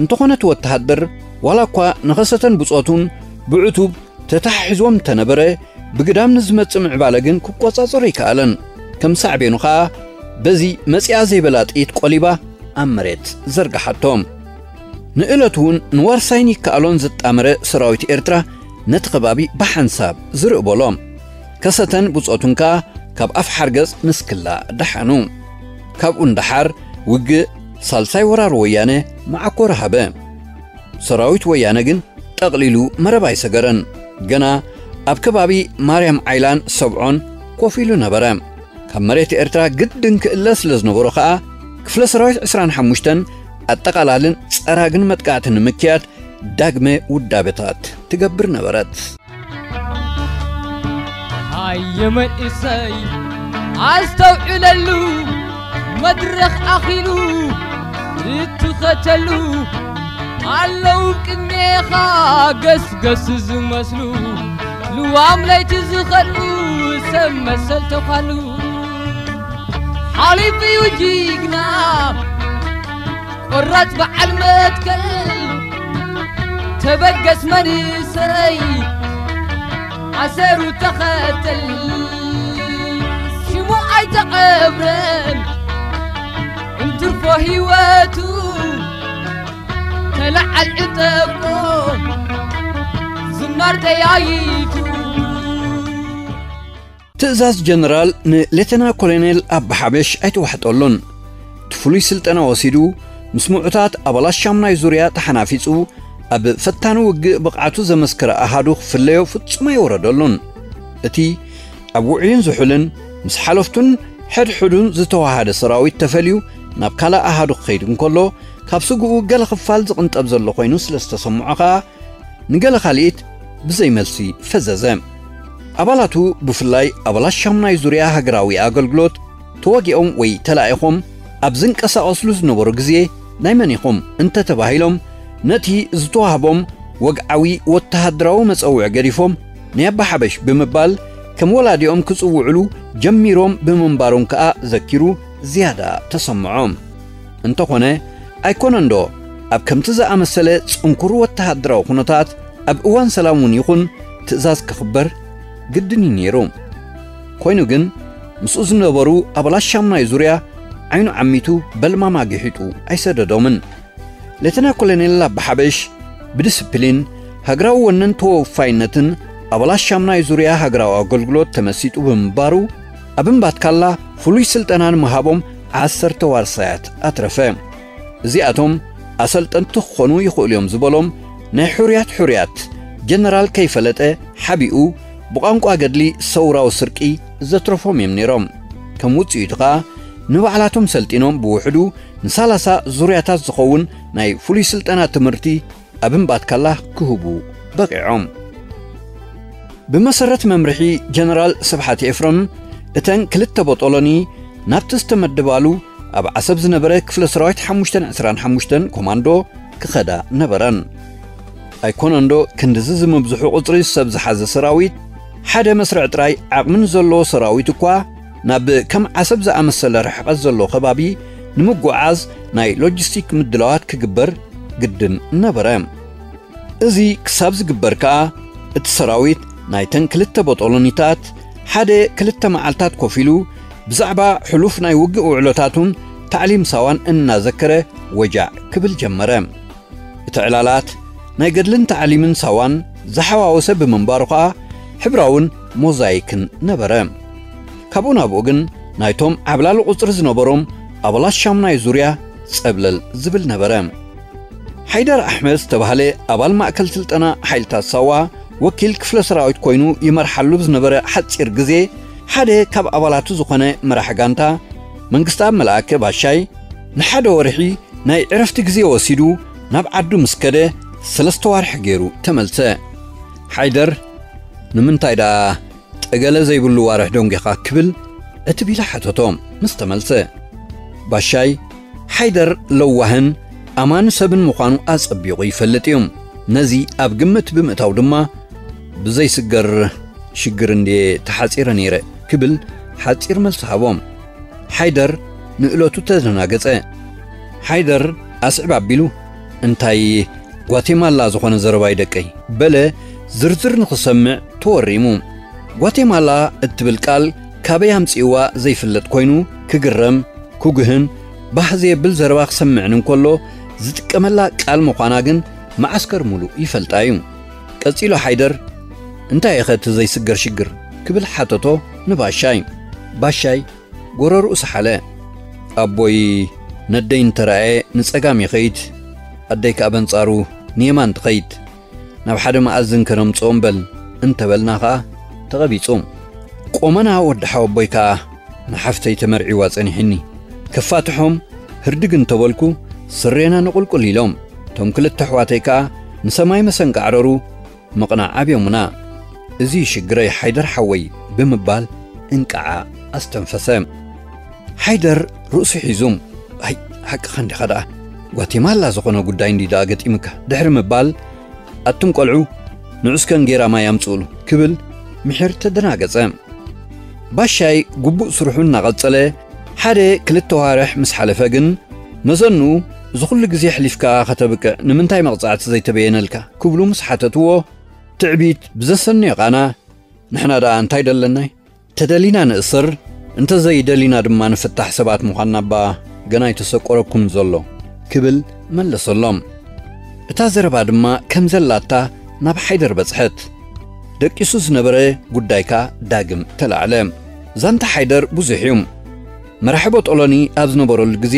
እንተኾነ እቲ ወተሃደር ዋላ እኳ ንኸሰተን ብጾቱን ብዕቱብ ተታሒዝዎም እንተነበረ፣ ብግዳም ንዝመጽእ ምዕባለ ግን ክቆጻጸሮ ኣይከኣለን። ከም ሳዕቤኑ ኸኣ በዚ መጺኣ ዘይበላ ጥይት ቆሊባ ኣብ መሬት ዘርግሓቶ። ንእለቱ እውን ንዋርሳይን ይከኣሎን ዘጣመረ ሰራዊት ኤርትራ ነቲ ከባቢ ብሓንሳብ ዝርእ በሎ። ከሰተን ብጾቱን ከኣ ካብ ኣፍ ሓርገጽ ንስክላ ደሓኑ። ካብኡ ንደሓር ውግእ ሳልሳይ ወራር ወያነ መዓኮር ሃበ። ሰራዊት ወያነ ግን ጠቕሊሉ መረብ ኣይሰገረን። ገና ኣብ ከባቢ ማርያም ዓይላን ሰብዖን ኮፍ ኢሉ ነበረ። ካብ መሬት ኤርትራ ግድን ክእለ ስለ ዝነበሮ ከኣ፣ ክፍለ ሰራዊት ዕስራን ሓሙሽተን ኣጠቓላልን ጸራግን መጥቃዕቲ ንምክያድ ዳግመ ውዳበታት ትገብር ነበረት። ሃየ መንእሰይ ኣስተውዕለሉ፣ መድረኽ ኣኺሉ እትኸተሉ ኣለዉ ቅድሜኻ ገስገስ ዝመስሉ ልዋም ለይቲ ዝኸዱ ሰብ መሰል ተዃሉ። ሓሊፉ እዩ ጅግና ቆራጽ በዓል መትከል ተበገስ መንእሰይ ኣሰሩ ተኸተል ሽሙ ኣይተቐብረን እንትርፎ ህይወቱ ተለዓል ዕጠቆ ዝናር ጠያይቱ። ትእዛዝ ጀነራል ንሌተና ኮሎኔል ኣባ ሓበሽ ኣይተዋሕጠሉን። እቲ ፍሉይ ስልጠና ወሲዱ ምስ ምዑታት ኣባላት ሻሙናይ ዙርያ ተሓናፊጹ ኣብ ፈታኒ ውግእ ብቕዓቱ ዘመስከረ ኣሃዱ ክፍለዮ ፍጹም ኣይወረደሉን። እቲ ኣብ ውዑይን ዝሑልን ምስ ሓለፍቱን ሕድሕዱን ዝተዋሃደ ሰራዊት ተፈልዩ ናብ ካልእ ኣሃዱ ክኸይድ እንከሎ፣ ካብ ስግኡ ገለ ክፋል ዝቕንጠብ ዘሎ ኮይኑ ስለ ዝተሰምዖ ከኣ፣ ንገለ ካልኢት ብዘይ መልሲ ፈዘዘ። ኣባላቱ፣ ብፍላይ ኣባላት ሻሙናይ ዙርያ ሃገራዊ ኣገልግሎት፣ ተዋጊኦም ወይ ተላኢኾም ኣብ ዝንቀሳቐስሉ ዝነበሩ ግዜ፣ ናይ መን ኢኹም እንተተባሂሎም፣ ነቲ ዝተዋህቦም ወግዓዊ ወተሃደራዊ መጸውዒ ገዲፎም፣ ናይ ኣባ ሓበሽ ብምባል ከም ወላዲኦም ክጽውዕሉ ጀሚሮም ብምንባሮም ከኣ ዘኪሩ ዝያዳ ተሰምዖ። እንተኾነ፣ ኣይኮነንዶ ኣብ ከምቲ ዝኣመሰለ ጽንኩር ወተሃደራዊ ኩነታት ኣብ እዋን ሰላም እውን ይኹን ትእዛዝ ክኽበር ግድን እዩ ነይሩ። ኮይኑ ግን፣ ምስኡ ዝነበሩ ኣባላት ሻሙናይ ዙርያ ዓይኑ ዓሚቱ በልማማ ግሒጡ ኣይሰደዶምን። ሌተና ኮሎኔል ኣባ ሓበሽ ብዲስፕሊን፣ ሃገራዊ ወንን ተወፋይነትን ኣባላት ሻሙናይ ዙርያ ሃገራዊ ኣገልግሎት ተመሲጡ ብምንባሩ፣ ኣብ እምባትካላ ፍሉይ ስልጠና ንምሃቦም ዓሰርተ ዋርሳያት ኣትረፈ። እዚኣቶም ኣሰልጠንቲ ክኾኑ ይኽእሉ እዮም ዝበሎም ናይ ሕሩያት ሕሩያት ጀነራል ከይፈለጠ ሓቢኡ ብቋንቋ ገድሊ ሰውራዊ ስርቂ ዘትረፎም እዮም ነይሮም። ከም ውጽኢቱ ኸኣ ንባዕላቶም ሰልጢኖም ብውሕዱ ንሳላሳ ዙርያታት ዝኸውን ናይ ፍሉይ ስልጠና ትምህርቲ ኣብ እምባትካላ ክህቡ በቒዖም። ብመሰረት መምርሒ ጀነራል ስብሓት ኤፍረም፣ እተን ክልተ ቦጦሎኒ ናብቲ ዝተመደባሉ ኣብ ዓሰብ ዝነበረ ክፍለ ሰራዊት ሓሙሽተ ዕስራን ሓሙሽተን ኮማንዶ ክኸዳ ነበረን። ኣይኮነንዶ ክንድዚ ዝምብዝሑ ቁጽሪ ሰብ ዝሓዘ ሰራዊት፣ ሓደ መስርዕ ጥራይ ዓቕሚ ንዘለዎ ሰራዊት እኳ ናብ ከም ዓሰብ ዝኣመሰለ ርሕቀት ዘለዎ ከባቢ ንምጉዓዝ ናይ ሎጂስቲክ ምድላዋት ክግበር ግድን ነበረ። እዚ ክሳብ ዝግበር ከኣ፣ እቲ ሰራዊት ናይተን ክልተ ቦጦሎኒታት ሓደ ክልተ መዓልታት ኮፍ ኢሉ፣ ብዛዕባ ሕሉፍ ናይ ውግእ ውዕሎታቱን ታዕሊም ሳዋን እናዘከረ ወጃዕ ክብል ጀመረ። እቲ ዕላላት ናይ ገድልን ታዕሊምን ሳዋን ዝሓዋወሰ ብምንባሩ ኸኣ፣ ሕብራውን ሞዛይክን ነበረ። ካብኡ ናብኡ ግን ናይቶም ዓብላሊ ቁጽሪ ዝነበሮም ኣባላት ሻሙናይ ዙርያ ጸብለል ዝብል ነበረ። ሓይደር ኣሕመድ ዝተባህለ ኣባል ማእከል ስልጠና ሓይልታት ሳዋ፣ ወኪል ክፍለ ሰራዊት ኮይኑ ይመርሓሉ ብዝነበረ ሓጺር ግዜ፣ ሓደ ካብ ኣባላቱ ዝኾነ መራሒ ጋንታ፣ መንግስተኣብ መልኣከ ባሻይ፣ ንሓደ ወርሒ ናይ ዕረፍቲ ግዜ ወሲዱ ናብ ዓዱ ምስ ከደ፣ ሰለስተ ዋርሒ ገይሩ ተመልሰ። ሓይደር፣ "ንምንታይ ደኣ ጠገለ ዘይብሉ ዋርሕ ደንጒኻ?" ክብል ዕትብ ኢላ ሓተቶ። ምስ ተመልሰ፣ ባሻይ፣ ሓይደር ለዋህን ኣማኒ ሰብን ምዃኑ ኣጸቢቑ ይፈልጥ እዩ። ነዚ ኣብ ግምት ብምእታው ድማ፣ "ብዘይስገር ሽግር እንድየ ተሓጺረ ነይረ" ክብል ሓጺር መልሲ ሃቦም። ሓይደር ንእለቱ ተደናገጸ። ሓይደር ኣስዕብ ኣቢሉ፣ "እንታይ ጓቴማላ ዝኾነ ዘረባይ ደቀይ?" በለ ዝርዝር ንኽሰምዕ ተወሪሙ። ጓቴማላ እትብል ቃል ካበይ ኣምጺእዋ ዘይፍለጥ ኮይኑ፣ ክግረም፣ ክጉህን፣ ባህ ዘየብል ዘረባ ክሰምዕን እንከሎ ዝጥቀመላ ቃል ምዃና ግን መዓስከር ሙሉእ ይፈልጣ እዩ። ቀጺሉ ሓይደር፣ "እንታይ ኢኸ እቲ ዘይስገር ሽግር?" ክብል ሓተቶ ንባሻይ። ባሻይ ጎረርኡ ሰሓለ። "ኣቦይ ነደይ እንተረኣየ ንጸጋም ይኸይድ፣ ኣደይ ከኣ በንጻሩ ንየማን ትኸይድ። ናብ ሓደ መኣዝን ከነምጽኦም በል" እንተበልና ከኣ ተቐቢጹ። ቆመና ወዲ ሓወቦይ ከኣ ንሓፍተይ ተመርዒዋ ጸኒሕኒ። ከፋትሖም ህርድግ እንተበልኩ፣ ስሬና ንቑልቁል ኢሎም። እቶም ክልተ ኣሕዋተይ ከኣ ንሰማይ መሰንቃዕረሩ ምቕናዕ ኣብዮምና። "እዚ ሽግረይ ሓይደር ሓወይ" ብምባል እንቃዓ ኣስተንፈሰ። ሓይደር ርእሱ ሒዙ፣ "ኣይ፣ ሓቅኻ እንዲኻ ደኣ፣ ጓቴማላ ዝኾነ ጉዳይ እንዲ ደኣ ገጢምካ?" ድሕሪ ምባል፣ "ኣቱም ቆልዑ፣ ንዑ እስከ እንጌራ ማይ ኣምጽኡሉ" ክብል ምሒር ተደናገጸ። ባሻይ ግቡእ ስርሑ እናቐጸለ፣ ሓደ ክልተ ዋርሕ ምስ ሓለፈ ግን፣ መዘንኡ፣ "እዚ ኩሉ ግዜ ኣሕሊፍካ ከተብቅዕ ንምንታይ መቕጻዕቲ ዘይተበየነልካ?" ክብሉ ምስ ሓተትዎ፣ ትዕቢት ብዘሰንዮ ቃና፣ "ንሕና ደኣ እንታይ ደለናይ? ተደሊና ንእሰር፣ እንተዘይደሊና ድማ ንፍታሕ ሰባት ምዃንና እባ ገና ኣይተሰቆረኩምን ዘሎ" ክብል መለሰሎም። እታ ዘረባ ድማ ከም ዘላታ ናብ ሓይደር በጽሐት። ደቂሱ ዝነበረ ጉዳይ ከኣ ዳግም ተላዕለ። ዛንታ ሓይደር ብዙሕ እዩ። መራሒ ቦጦሎኒ ኣብ ዝነበረሉ ግዜ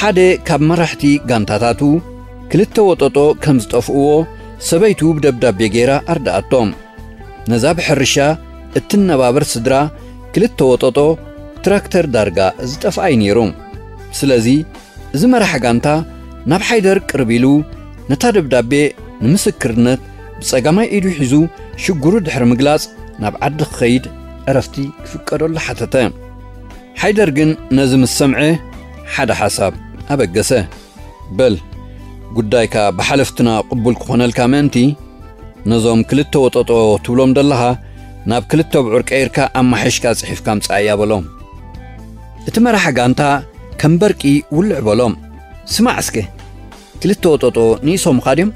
ሓደ ካብ መራሕቲ ጋንታታቱ ክልተ ወጠጦ ከም ዝጠፍእዎ ሰበይቱ ብደብዳቤ ገይራ ኣርድኣቶም። ነዛ ብሕርሻ እትነባበር ስድራ ክልተ ወጠጦ ትራክተር ዳርጋ ዝጠፍኣይ ነይሩ። ስለዚ እዚ መራሕ ጋንታ ናብ ሓይደር ቅርብ ኢሉ ነታ ደብዳቤ ንምስክርነት ብጸጋማይ ኢዱ ሒዙ ሽግሩ ድሕሪ ምግላጽ ናብ ዓዲ ክኸይድ ዕረፍቲ ክፍቀደሉ ሓተተ። ሓይደር ግን ነዚ ምስ ሰምዐ ሓደ ሓሳብ ኣበገሰ። በል ጉዳይካ ብሓለፍትና ቅቡል ክኾነልካ ምእንቲ ነዞም ክልተ ወጠጦ ትብሎም ዘለኻ ናብ ክልተ ብዑር ቀይርካ ኣማሒሽካ ጽሒፍካ ምጻእያ በሎም። እቲ መራሒ ጋንታ ከም በርቂ ውልዕ በሎም። ስማዕ እስከ ክልተ ወጠጦ ንኢሶምኻ ድዮም?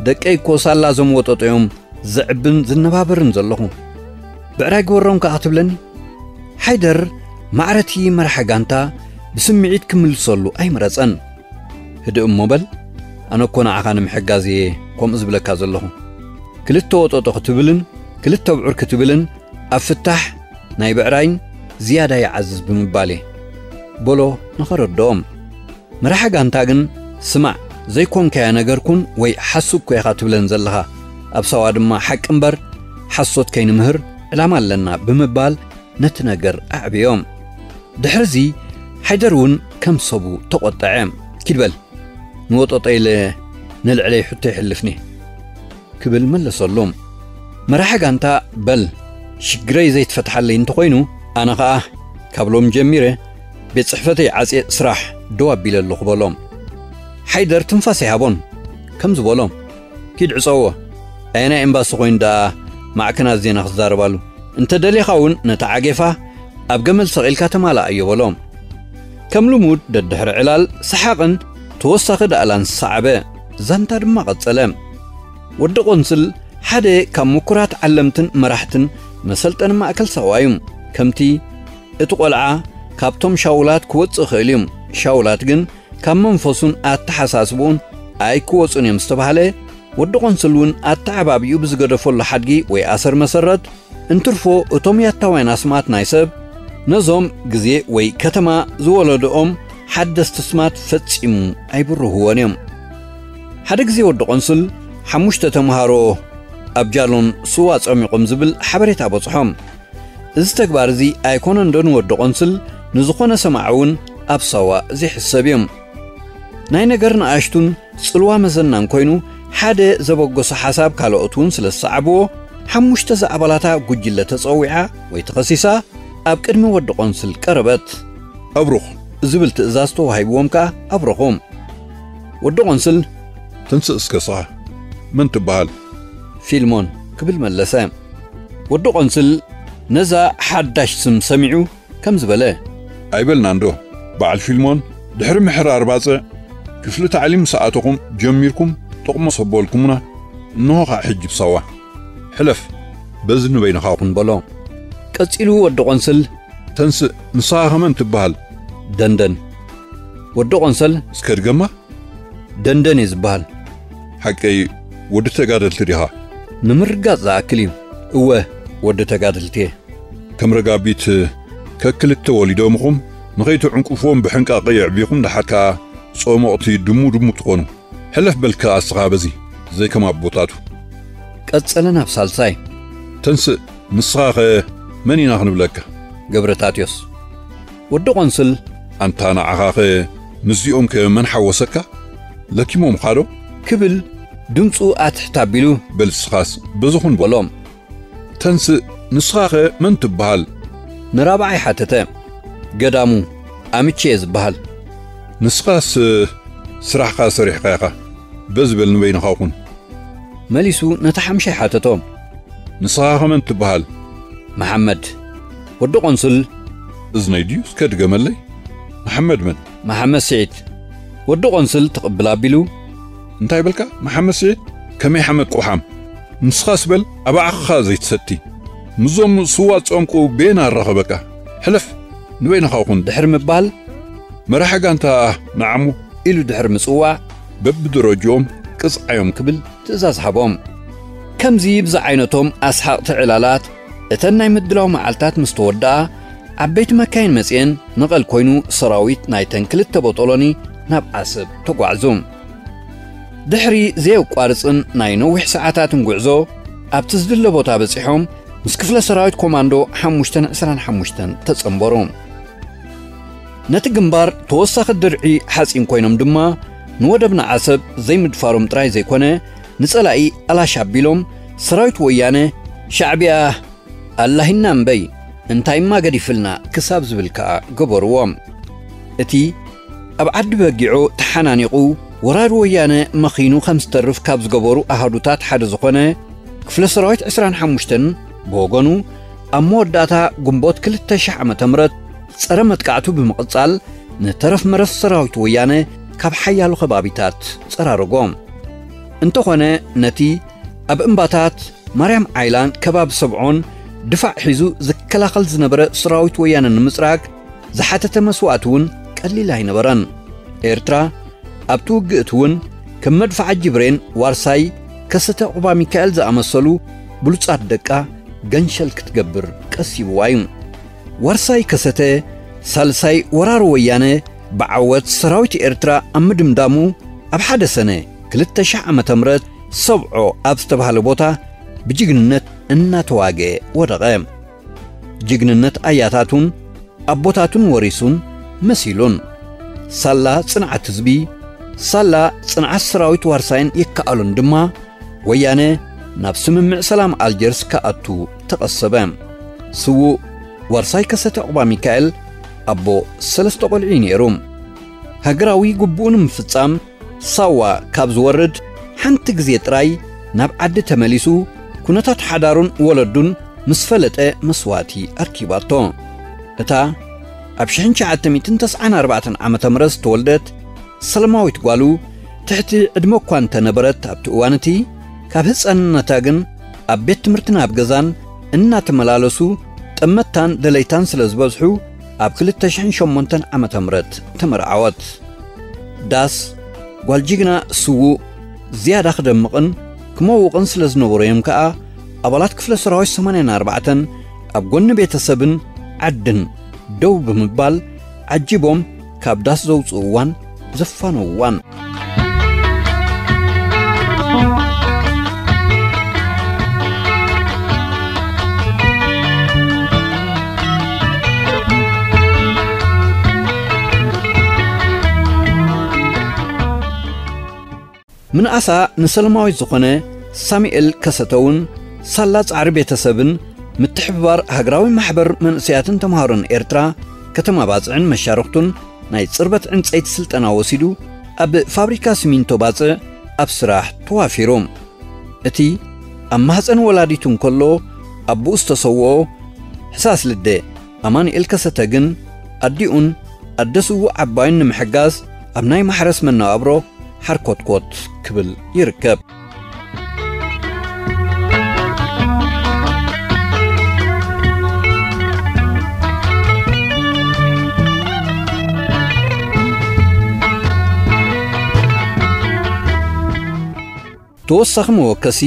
ደቀይ እኮ ሳላ እዞም ወጠጦ እዮም ዘዕብን ዝነባበርን ዘለኹ። ብዕራይ ግበሮም ከኣ ክትብለኒ? ሓይደር ማዕረቲ መራሒ ጋንታ ብስምዒት ክምልሰሉ ኣይምረጸን። ህድእ እሞ በል፣ ኣነ እኮ ንዓኻ ንምሕጋዝ እየ ከምኡ ዝብለካ ዘለኹ። ክልተ ወጠጦ ክትብልን ክልተ ብዑር ክትብልን ኣብ ፍታሕ ናይ ብዕራይን ዝያዳ ይዓዝዝ ብምባል እየ በሎ ንኸረድኦም። መራሒ ጋንታ ግን ስማዕ፣ ዘይኮንካያ ነገር ኩን ወይ ሓሱ እኮ ኢኻ ትብለን ዘለኻ። ኣብ ሳዋ ድማ ሓቂ እምበር ሓሶት ከይንምህር ዕላማ ኣለና ብምባል ነቲ ነገር ኣዕብዮም። ድሕርዚ ሓይደር እውን ከም ሰቡ ተቖጠዐ። ኪድ በል ንወጠጦ ኢለ ንልዕለይ ሕቶ ይሕልፍኒ ክብል መለሰሉ። መራሒ ጋንታ በል ሽግረይ ዘይትፈትሓለይ እንተኾይኑ ኣነ ኸኣ ካብ ሎም ጀሚረ ቤት ጽሕፈተይ ዓጽየ ስራሕ ደው ኣቢለ ኣለኹ በሎም። ሓይደር ትንፋስ ይሃቦን ከምዚ በሎም፣ ኪድ ዕጸዎ፣ ኣየናይ ኤምባሲ ኮይኑ ደኣ ማዕከናት ዜና ክዛረባሉ? እንተ ደሊኻ እውን ነታ ዓጌፋ ኣብ ገመል ሰቒልካ ተማልኣዮ በሎም። ከም ልሙድ ደድሕሪ ዕላል ሰሓቕን ተወሳኺ ዳእላን ሰዓበ። ዛንታ ድማ ቀጸለ። ወዲ ቆንስል ሓደ ካብ ምኩራት ዓለምትን መራሕትን መሰልጠኒ ማእከል ሳዋ እዩ። ከምቲ እቲ ቆልዓ ካብቶም ሻውላት ክወጽእ ይኽእል እዩ። ሻውላት ግን ካብ መንፈሱን ኣተሓሳስብኡን ኣይክወጹን እዮም ዝተባህለ፣ ወዲ ቆንስል እውን ኣተዓባቢኡ ብዝገደፈሉ ሓድጊ ወይ ኣሰር መሰረት እንትርፎ እቶም ያታውያን ኣስማት ናይ ሰብ ነዞም ግዜ ወይ ከተማ ዝወለድኦም ሓደስቲ ስማት ፈጺሙ ኣይብርህዎን እዮም። ሓደ ግዜ ወዲ ቆንስል ሓሙሽተ ተምሃሮ ኣብ ጃሎን ስዋ ጸሚቖም ዝብል ሓበሬታ በጽሖም። እዚ ተግባር እዚ ኣይኮነን ዶ ንወዲ ቆንስል ንዝኾነ ሰማዒ እውን ኣብ ሳዋ ዘይሕሰብ እዩ። ናይ ነገር ንኣሽቱን ጽልዋ መዘናን ኮይኑ ሓደ ዘበገሶ ሓሳብ ካልኦት እውን ስለ ዝሰዓብዎ ሓሙሽተ ዝኣባላታ ጉጅለ ተጸዊዓ ወይ ተኸሲሳ ኣብ ቅድሚ ወዲ ቆንስል ቀረበት። ኣብሩኽ ዝብል ትእዛዝ ተዋሂብዎም ከኣ ኣብረኹ። ወዲ ቆንስል ተንስእ እስከ ስኻ መን ትበሃል? ፊልሞን ክብል መለሰ። ወዲ ቆንስል ነዛ ሓዳሽ ስም ሰሚዑ ከም ዝበለ ኣይበልናን ዶ በዓል ፊልሞን ድሕሪ ምሕራር ባጽዕ ክፍሊ ታዕሊም ምስ ኣተኹም ጀሚርኩም ጥቕሞ ሰቦልኩምና እንሆ ኸዓ ሕጂ ብሳዋ ሕለፍ በዚ ንበይንኻ ኩን በሎ። ቀጺሉ ወዲ ቆንስል ተንስእ ንስኻ ከመን ትበሃል? ደንደን። ወዲ ቆንሰል እስከ ድገማ። ደንደን እየ ዝበሃል። ሓቀይ ወዲ ተጋደልቲ ዲኻ? ንምርጋጽ ዝኣክል እዩ። እወ ወዲ ተጋደልቲ እየ። ከም ረጋቢት ከክልተ ወሊዶምኹም ንኸይትዕንቁፍዎም ብሕንቃቐ የዕቢኹም ደሓር ከኣ ጾሞቕቲ ድሙ ድሙ ትኾኑ። ሕለፍ በልካ ኣስኻ በዚ ዘይከም ኣቦታቱ። ቀጸለ ናብ ሳልሳይ። ተንስእ ንስኻኸ መን ኢና ክንብለካ? ገብረታትዮስ። ወዲ ቆንስል ኣንታ ንዓኻኸ ምስዚኦምከ መን ሓወሰካ? ለኪሞምኻ ዶ? ክብል ድምፁ ኣትሕት ኣቢሉ በል ንስኻስ በዚ ኩን በሎም። ተንስእ ንስኻኸ መን ትበሃል? ንራብዓይ ሓተተ። ገዳሙ ኣምቼ እየ ዝበሃል። ንስኻስ ስራሕኻ ሰሪሕኻ ኢኻ በዚ በል ንበይንኻ ኩን። መሊሱ ነቲ ሓምሻይ ሓተቶ። ንስኻ ከመን ትበሃል? መሓመድ። ወዲ ቆንስል። እዝነይ ድዩ እስከ ድገመለይ? መሓመድ መን? መሓመድ ስዒድ። ወዲ ቆንስል ትቕብል ኣቢሉ። እንታይ በልካ መሓመድ ስዒድ? ከመይ ሓመድ ቆሓም? ንስኻስ በል ኣባዕኻ ዘይትሰቲ። ምስዞም ስዋ ጸምቁ ቤና ኣራኸበካ? ሕለፍ ንበይንኻ ኩን። ድሕሪ ምባል መራሒ ጋንታ ንዓሙ ኢሉ ድሕሪ ምጽዋዕ በብደረጅኦም ቅጽዓዮም ክብል ትእዛዝ ሃቦም። ከምዚ ብዝዓይነቶም ኣስሓቕቲ ዕላላት እተን ናይ ምድላው መዓልታት ምስ ተወድኣ ዓበይቲ መካይን መጺኤን መቐል ኮይኑ ሰራዊት ናይተን ክልተ ቦጦሎኒ ናብ ዓሰብ ተጓዕዙ። ድሕሪ ዘየቋርጽን ናይ ነዊሕ ሰዓታትን ጉዕዞ ኣብቲ ዝድለ ቦታ በጺሖም ምስ ክፍለ ሰራዊት ኮማንዶ ሓሙሽተን ዕስራን ሓሙሽተን ተጸንበሩ። ነቲ ግንባር ተወሳኺ ድርዒ ሓጺን ኮይኖም ድማ ንወደብና ዓሰብ ዘይምድፋሮም ጥራይ ዘይኮነ ንጸላኢ ኣላሽ ኣቢሎም ሰራዊት ወያነ ሻዕቢያ ኣላሂና እምበይ እንታይማ ገዲፍልና ክሳብ ዝብል ከኣ ገበርዎ። እቲ ኣብ ዓዲ በጊዖ ተሓናኒቑ ወራር ወያነ መኺኑ ከም ዝተርፍ ካብ ዝገበሩ ኣሃዱታት ሓደ ዝኾነ ክፍለ ሰራዊት ዕስራን ሓሙሽተን ብወገኑ ኣብ መወዳእታ ግንቦት ክልተ ሺሕ ዓመተ ምህረት ጸረ መጥቃዕቱ ብምቕጻል ንተረፍ መረፍ ሰራዊት ወያነ ካብ ሓያሎ ከባቢታት ጸራረጎ። እንተኾነ ነቲ ኣብ እምባታት ማርያም ዓይላን ከባቢ ሰብዖን ድፋዕ ሒዙ ዝከላኸል ዝነበረ ሰራዊት ወያነ ንምጽራግ ዝሓተተ መስዋእቲ እውን ቀሊል ኣይነበረን። ኤርትራ ኣብቲ ውግእ እቲ እውን ከም መድፍዓጂ ብሬን ዋርሳይ፣ ከሰተ፣ ዑቕባ ሚካኤል ዝኣመሰሉ ብሉጻት ደቃ ገንሸል ክትገብር ቀሲብዋ እዩ። ዋርሳይ ከሰተ ሳልሳይ ወራር ወያነ ብዓወት ሰራዊት ኤርትራ ኣብ ምድምዳሙ ኣብ ሓደ ሰነ ክልተ ሺሕ ዓመተ ምህረት ሰብዖ ኣብ ዝተባህለ ቦታ ብጅግንነት እናተዋገ ወደቐ። ጅግንነት ኣያታቱን ኣቦታቱን ወሪሱን መሲሉን። ሳላ ጽንዓት ህዝቢ፣ ሳላ ጽንዓት ሰራዊት ዋርሳይን ይከኣሉን ድማ ወያነ ናብ ስምምዕ ሰላም ኣልጀርስ ክኣቱ ተቐሰበ። ስዉእ ዋርሳይ ከሰተ ዑቕባ ሚካኤል ኣቦ ሰለስተ ቆልዑ እዩ ነይሩ። ሃገራዊ ግቡኡ ንምፍጻም ሳዋ ካብ ዝወርድ ሓንቲ ግዜ ጥራይ ናብ ዓዲ ተመሊሱ ኩነታት ሓዳሩን ወለዱን ምስ ፈለጠ መስዋእቲ ኣርኪባቶ። እታ ኣብ ሽሕን ትሽዓተ ሚእትን ተስዓን ኣርባዕተን ዓመተ ምህረት ዝተወልደት ሰላማዊት ጓሉ ትሕቲ ዕድመ እኳ እንተነበረት ኣብቲ እዋን እቲ ካብ ህፃንነታ ግን ኣብ ቤት ትምህርቲ ናብ ገዛን እናተመላለሱ ጠመታን ደለይታን ስለ ዝበዝሑ ኣብ ክልተ ሽሕን ሸሞንተን ዓመተ ምህረት ተመርዓወት። ዳስ ጓል ጅግና ስዉእ ዝያዳ ክደምቕን ክመውቕን ስለ ዝነበሮ እዮም ከኣ ኣባላት ክፍለ ሰራዊት ሰማንያን ኣርባዕተን ኣብ ጎኒ ቤተሰብን ዓድን ደው ብምባል ዓጂቦም ካብ ዳስ ዘውፅእዋን ዘፋነውዋን። ምንኣሳ ንሰላማዊት ዝኾነ ሳሙኤል ከሰተ እውን ሳላ ጻዕሪ ቤተሰብን ምትሕብባር ሃገራዊ ማሕበር መንእሰያትን ተምሃሮን ኤርትራ ከተማ ባጽዕን መሻርኽቱን ናይ ጽርበት ዕንጸይቲ ስልጠና ወሲዱ ኣብ ፋብሪካ ሲሚንቶ ባጽዕ ኣብ ስራሕ ተዋፊሩ። እቲ ኣብ ማህፀን ወላዲቱ እንከሎ ኣቦኡ ዝተሰውኦ ሕሳስ ልደ ኣማኑኤል ከሰተ ግን ኣዲኡን ኣደ ስዉእ ዓባዩን ንምሕጋዝ ኣብ ናይ ማሕረስ መነባብሮ ሓርኮትኮት ክብል ይርከብ። ተወሳኺ መወከሲ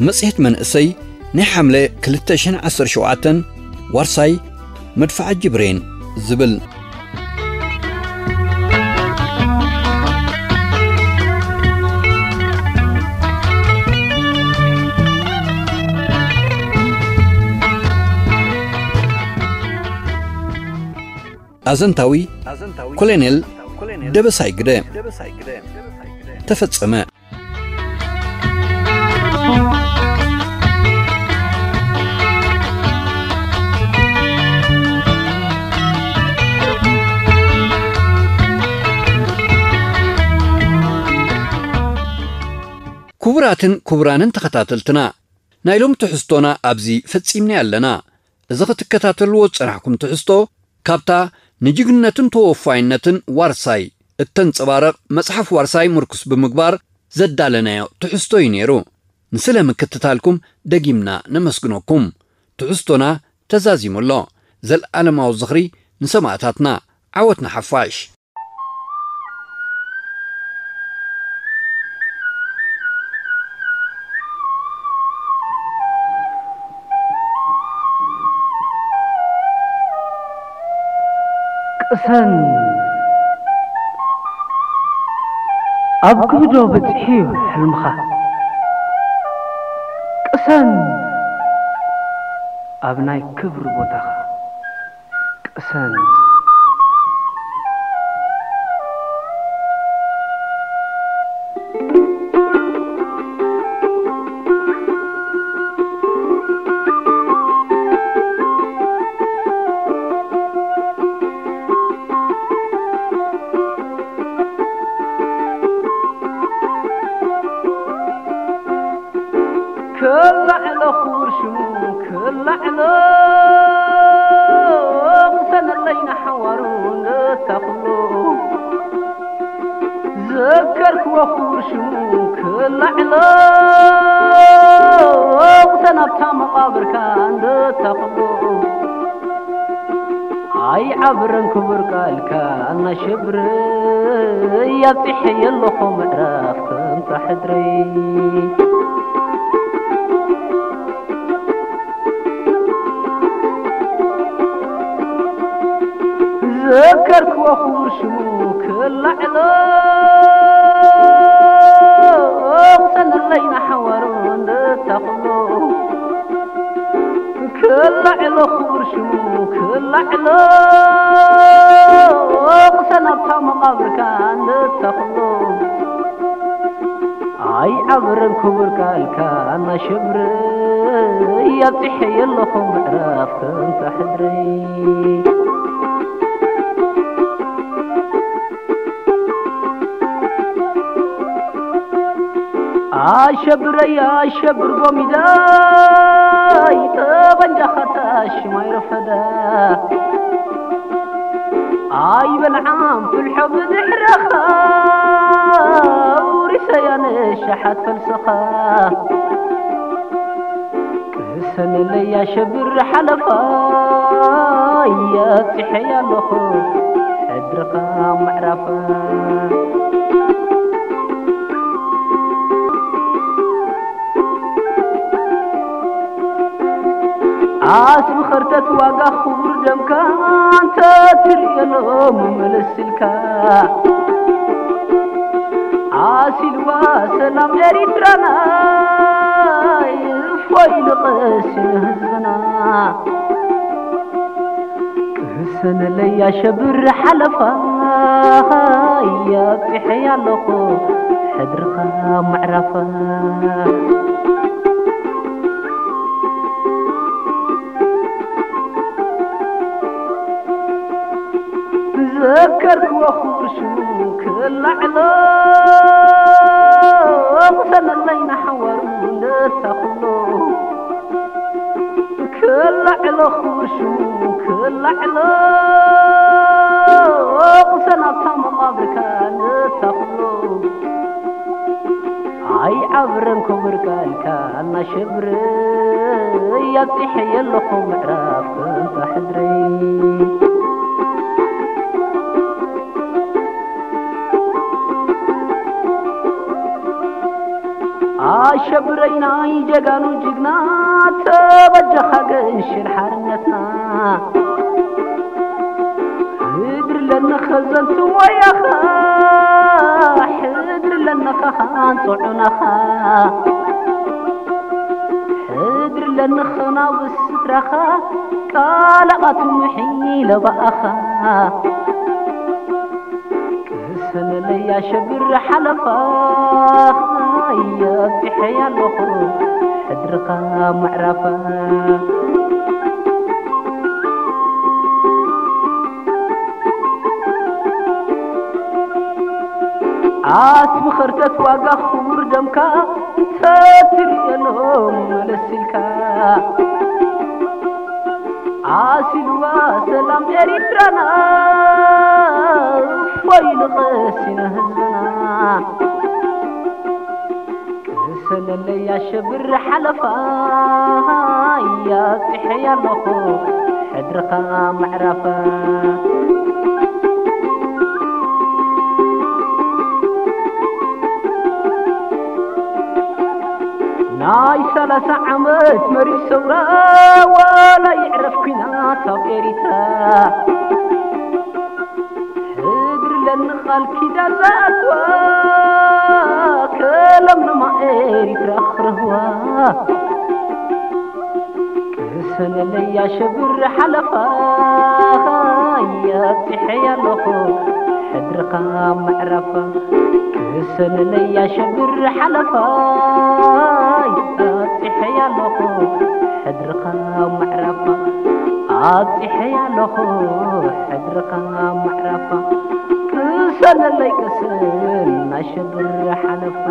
መጽሔት መንእሰይ ናይ ሓምለ ክልተ ሽሕን ዓሰርተ ሸውዓተን ዋርሳይ መድፍዓጂ ብሬን ዝብል። ኣዘንታዊ ኮሎኔል ደበሳይ ግደ ተፈጸመ። ክቡራትን ክቡራንን ተኸታተልትና፣ ናይ ሎሚ ትሕዝቶና ኣብዚ ፈጺምና ኣለና። እዚ ክትከታተልዎ ዝጸናሕኩም ትሕዝቶ፣ ካብታ ንጅግንነትን ተወፋይነትን ዋርሳይ እተንጸባርቕ መጽሓፍ ዋርሳይ ምርኩስ ብምግባር ዘዳለናዮ ትሕዝቶ እዩ ነይሩ። ንስለ ምክትታልኩም ደጊምና ነመስግነኩም። ትሕዝቶና ተዛዚሙ ኣሎ። ዘልኣለማዊ ዝኽሪ ንሰማእታትና። ዓወት ንሓፋሽ። ቅሰን፣ ኣብ ክብዶ በጺሑ እዩ ሕልምኻ። ቅሰን፣ ኣብ ናይ ክብሪ ቦታኻ። ቅሰን። ክላዕሎ ክቡር ሽሙ ክላዕሎ፣ ቅሰነለይ ንሓዋሩ ነታ ኩሉ ዘከርክዎ ክቡር ሽሙ ክላዕሎ፣ ቅሰን ኣብታ መቓብርካ ነታ ኩሉ። ኣይዓብረን ክቡር ቃልካ ኣናሸብረይ፣ ኣብጺሐዮ ኣለኹ ምዕራፍ ከምታ ሕድረይ። ዘከርክዎ ክቡር ሽሙ ክላዕሎ፣ ቅሰነለይ ንሓዋሩ ነታ ኩሉ። ክላዕሎ ክቡር ሽሙ ክላዕሎ፣ ቅሰን ኣብታ መቓብርካ ነታ ኩሉ። ኣይዓብረን ክቡር ቃልካ ኣናሸብረይ፣ ኣብጺሐዮ ኣለኹ ምዕራፍ ከምታ ሕድረይ። ኣሸብረይ ኣሸብር ጎሚዳይ፣ ጠበንጃኻ ታሽም ኣይረፈዳ። ኣይበልዓም ፍልሖ ብድሕረኻ፣ ውሪሰያ ንሸሓት ፈልሰኻ። ቅሰነለይ ኣሸብር ሓለፋ፣ ኣብጺሐያ ኣለኹ ሕድርኻ ምዕራፋ። ኣስቢ ኸርተት ዋጋ ክቡር ደምካ፣ እንተ ትርእየሎም መለስ ኢልካ። ኣሲልዋ ሰላም ኤሪትራና፣ እፎይ ንቐሲ ንህዝብና። ቅሰነለይ ኣሸብር ሓለፋ፣ ኣብጺሐያ ኣለኹ ሕድርኻ ምዕራፋ። ዘከርክዎ ክቡር ሽሙ ክላዕሎ፣ ቅሰነለይ ንሓዋሩ ነታ ኩሉ። ክላዕሎ ክቡር ሽሙ ክላዕሎ፣ ቅሰን ኣብታ መቓብርካ ነታ ኩሉ። ኣይዓብረን ክቡር ቃልካ ኣናሸብረይ፣ ኣብጺሐዮ ኣለኹ ምዕራፍ ከምታ ሕድረይ። ኣሸብረይ ናይ ጀጋኑ ጅግና፣ ተበጀኻ ገንሽል ሓርነትና። ሕድሪ ለነኸ ዘንቱ ሞያኻ፣ ሕድሪ ለነኸ ኻን ጽዑናኻ። ሕድሪ ለነኸ ናብ ስድራኻ፣ ቃል ኣቱ ምሒለ ብኣኻ። ቅሰነለይ ኣሸብር ሓለፋ፣ ኣብጺሐያ ኣለኹ ሕድርኻ ምዕራፋ። ኣስቢ ኸርተት ዋጋ ክቡር ደምካ፣ ተትርእየሎም መለስ ኢልካ። ኣሲልዋ ሰላም ኤሪትራና፣ እፎይ ንቐሲ ንህዝብና። ቅሰነለይ ኣሸብር ሓለፋ፣ ኣብጺሐያ ኣለኹ ሕድርኻ ምዕራፋ። ናይ ሰላሳ ዓመት መሪር ሰውራ፣ ዋላ ይዕረፍ ኲናት ኣብ ኤሪትራ። ንቓል ኪዳን ዝኣትዋ ከለምልማ ኤሪትራ ክረህዋ። ክሰነለይ ኣሸብር ሓለፋ ኣጽሒሐያ ኣለኹ ሕድርኻ ምዕራፋ። ክሰነለይ ኣሸብር ሓለፋ ኣጽሒሐያ ኣለኹ ሕድርኻ ምዕራፋ። ኣጽሒሐያ ኣለኹ ሕድርኻ ምዕራፋ። ክሰነለይ ቅስን ኣሸብር ሓለፋ።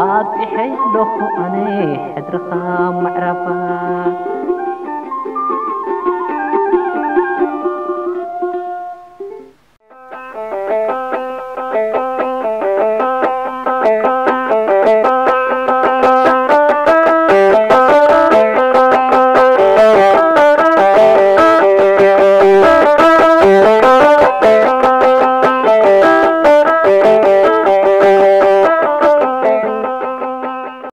ኣጽሒሐያ ኣለኹ ኣነ ሕድርኻ ምዕራፋ።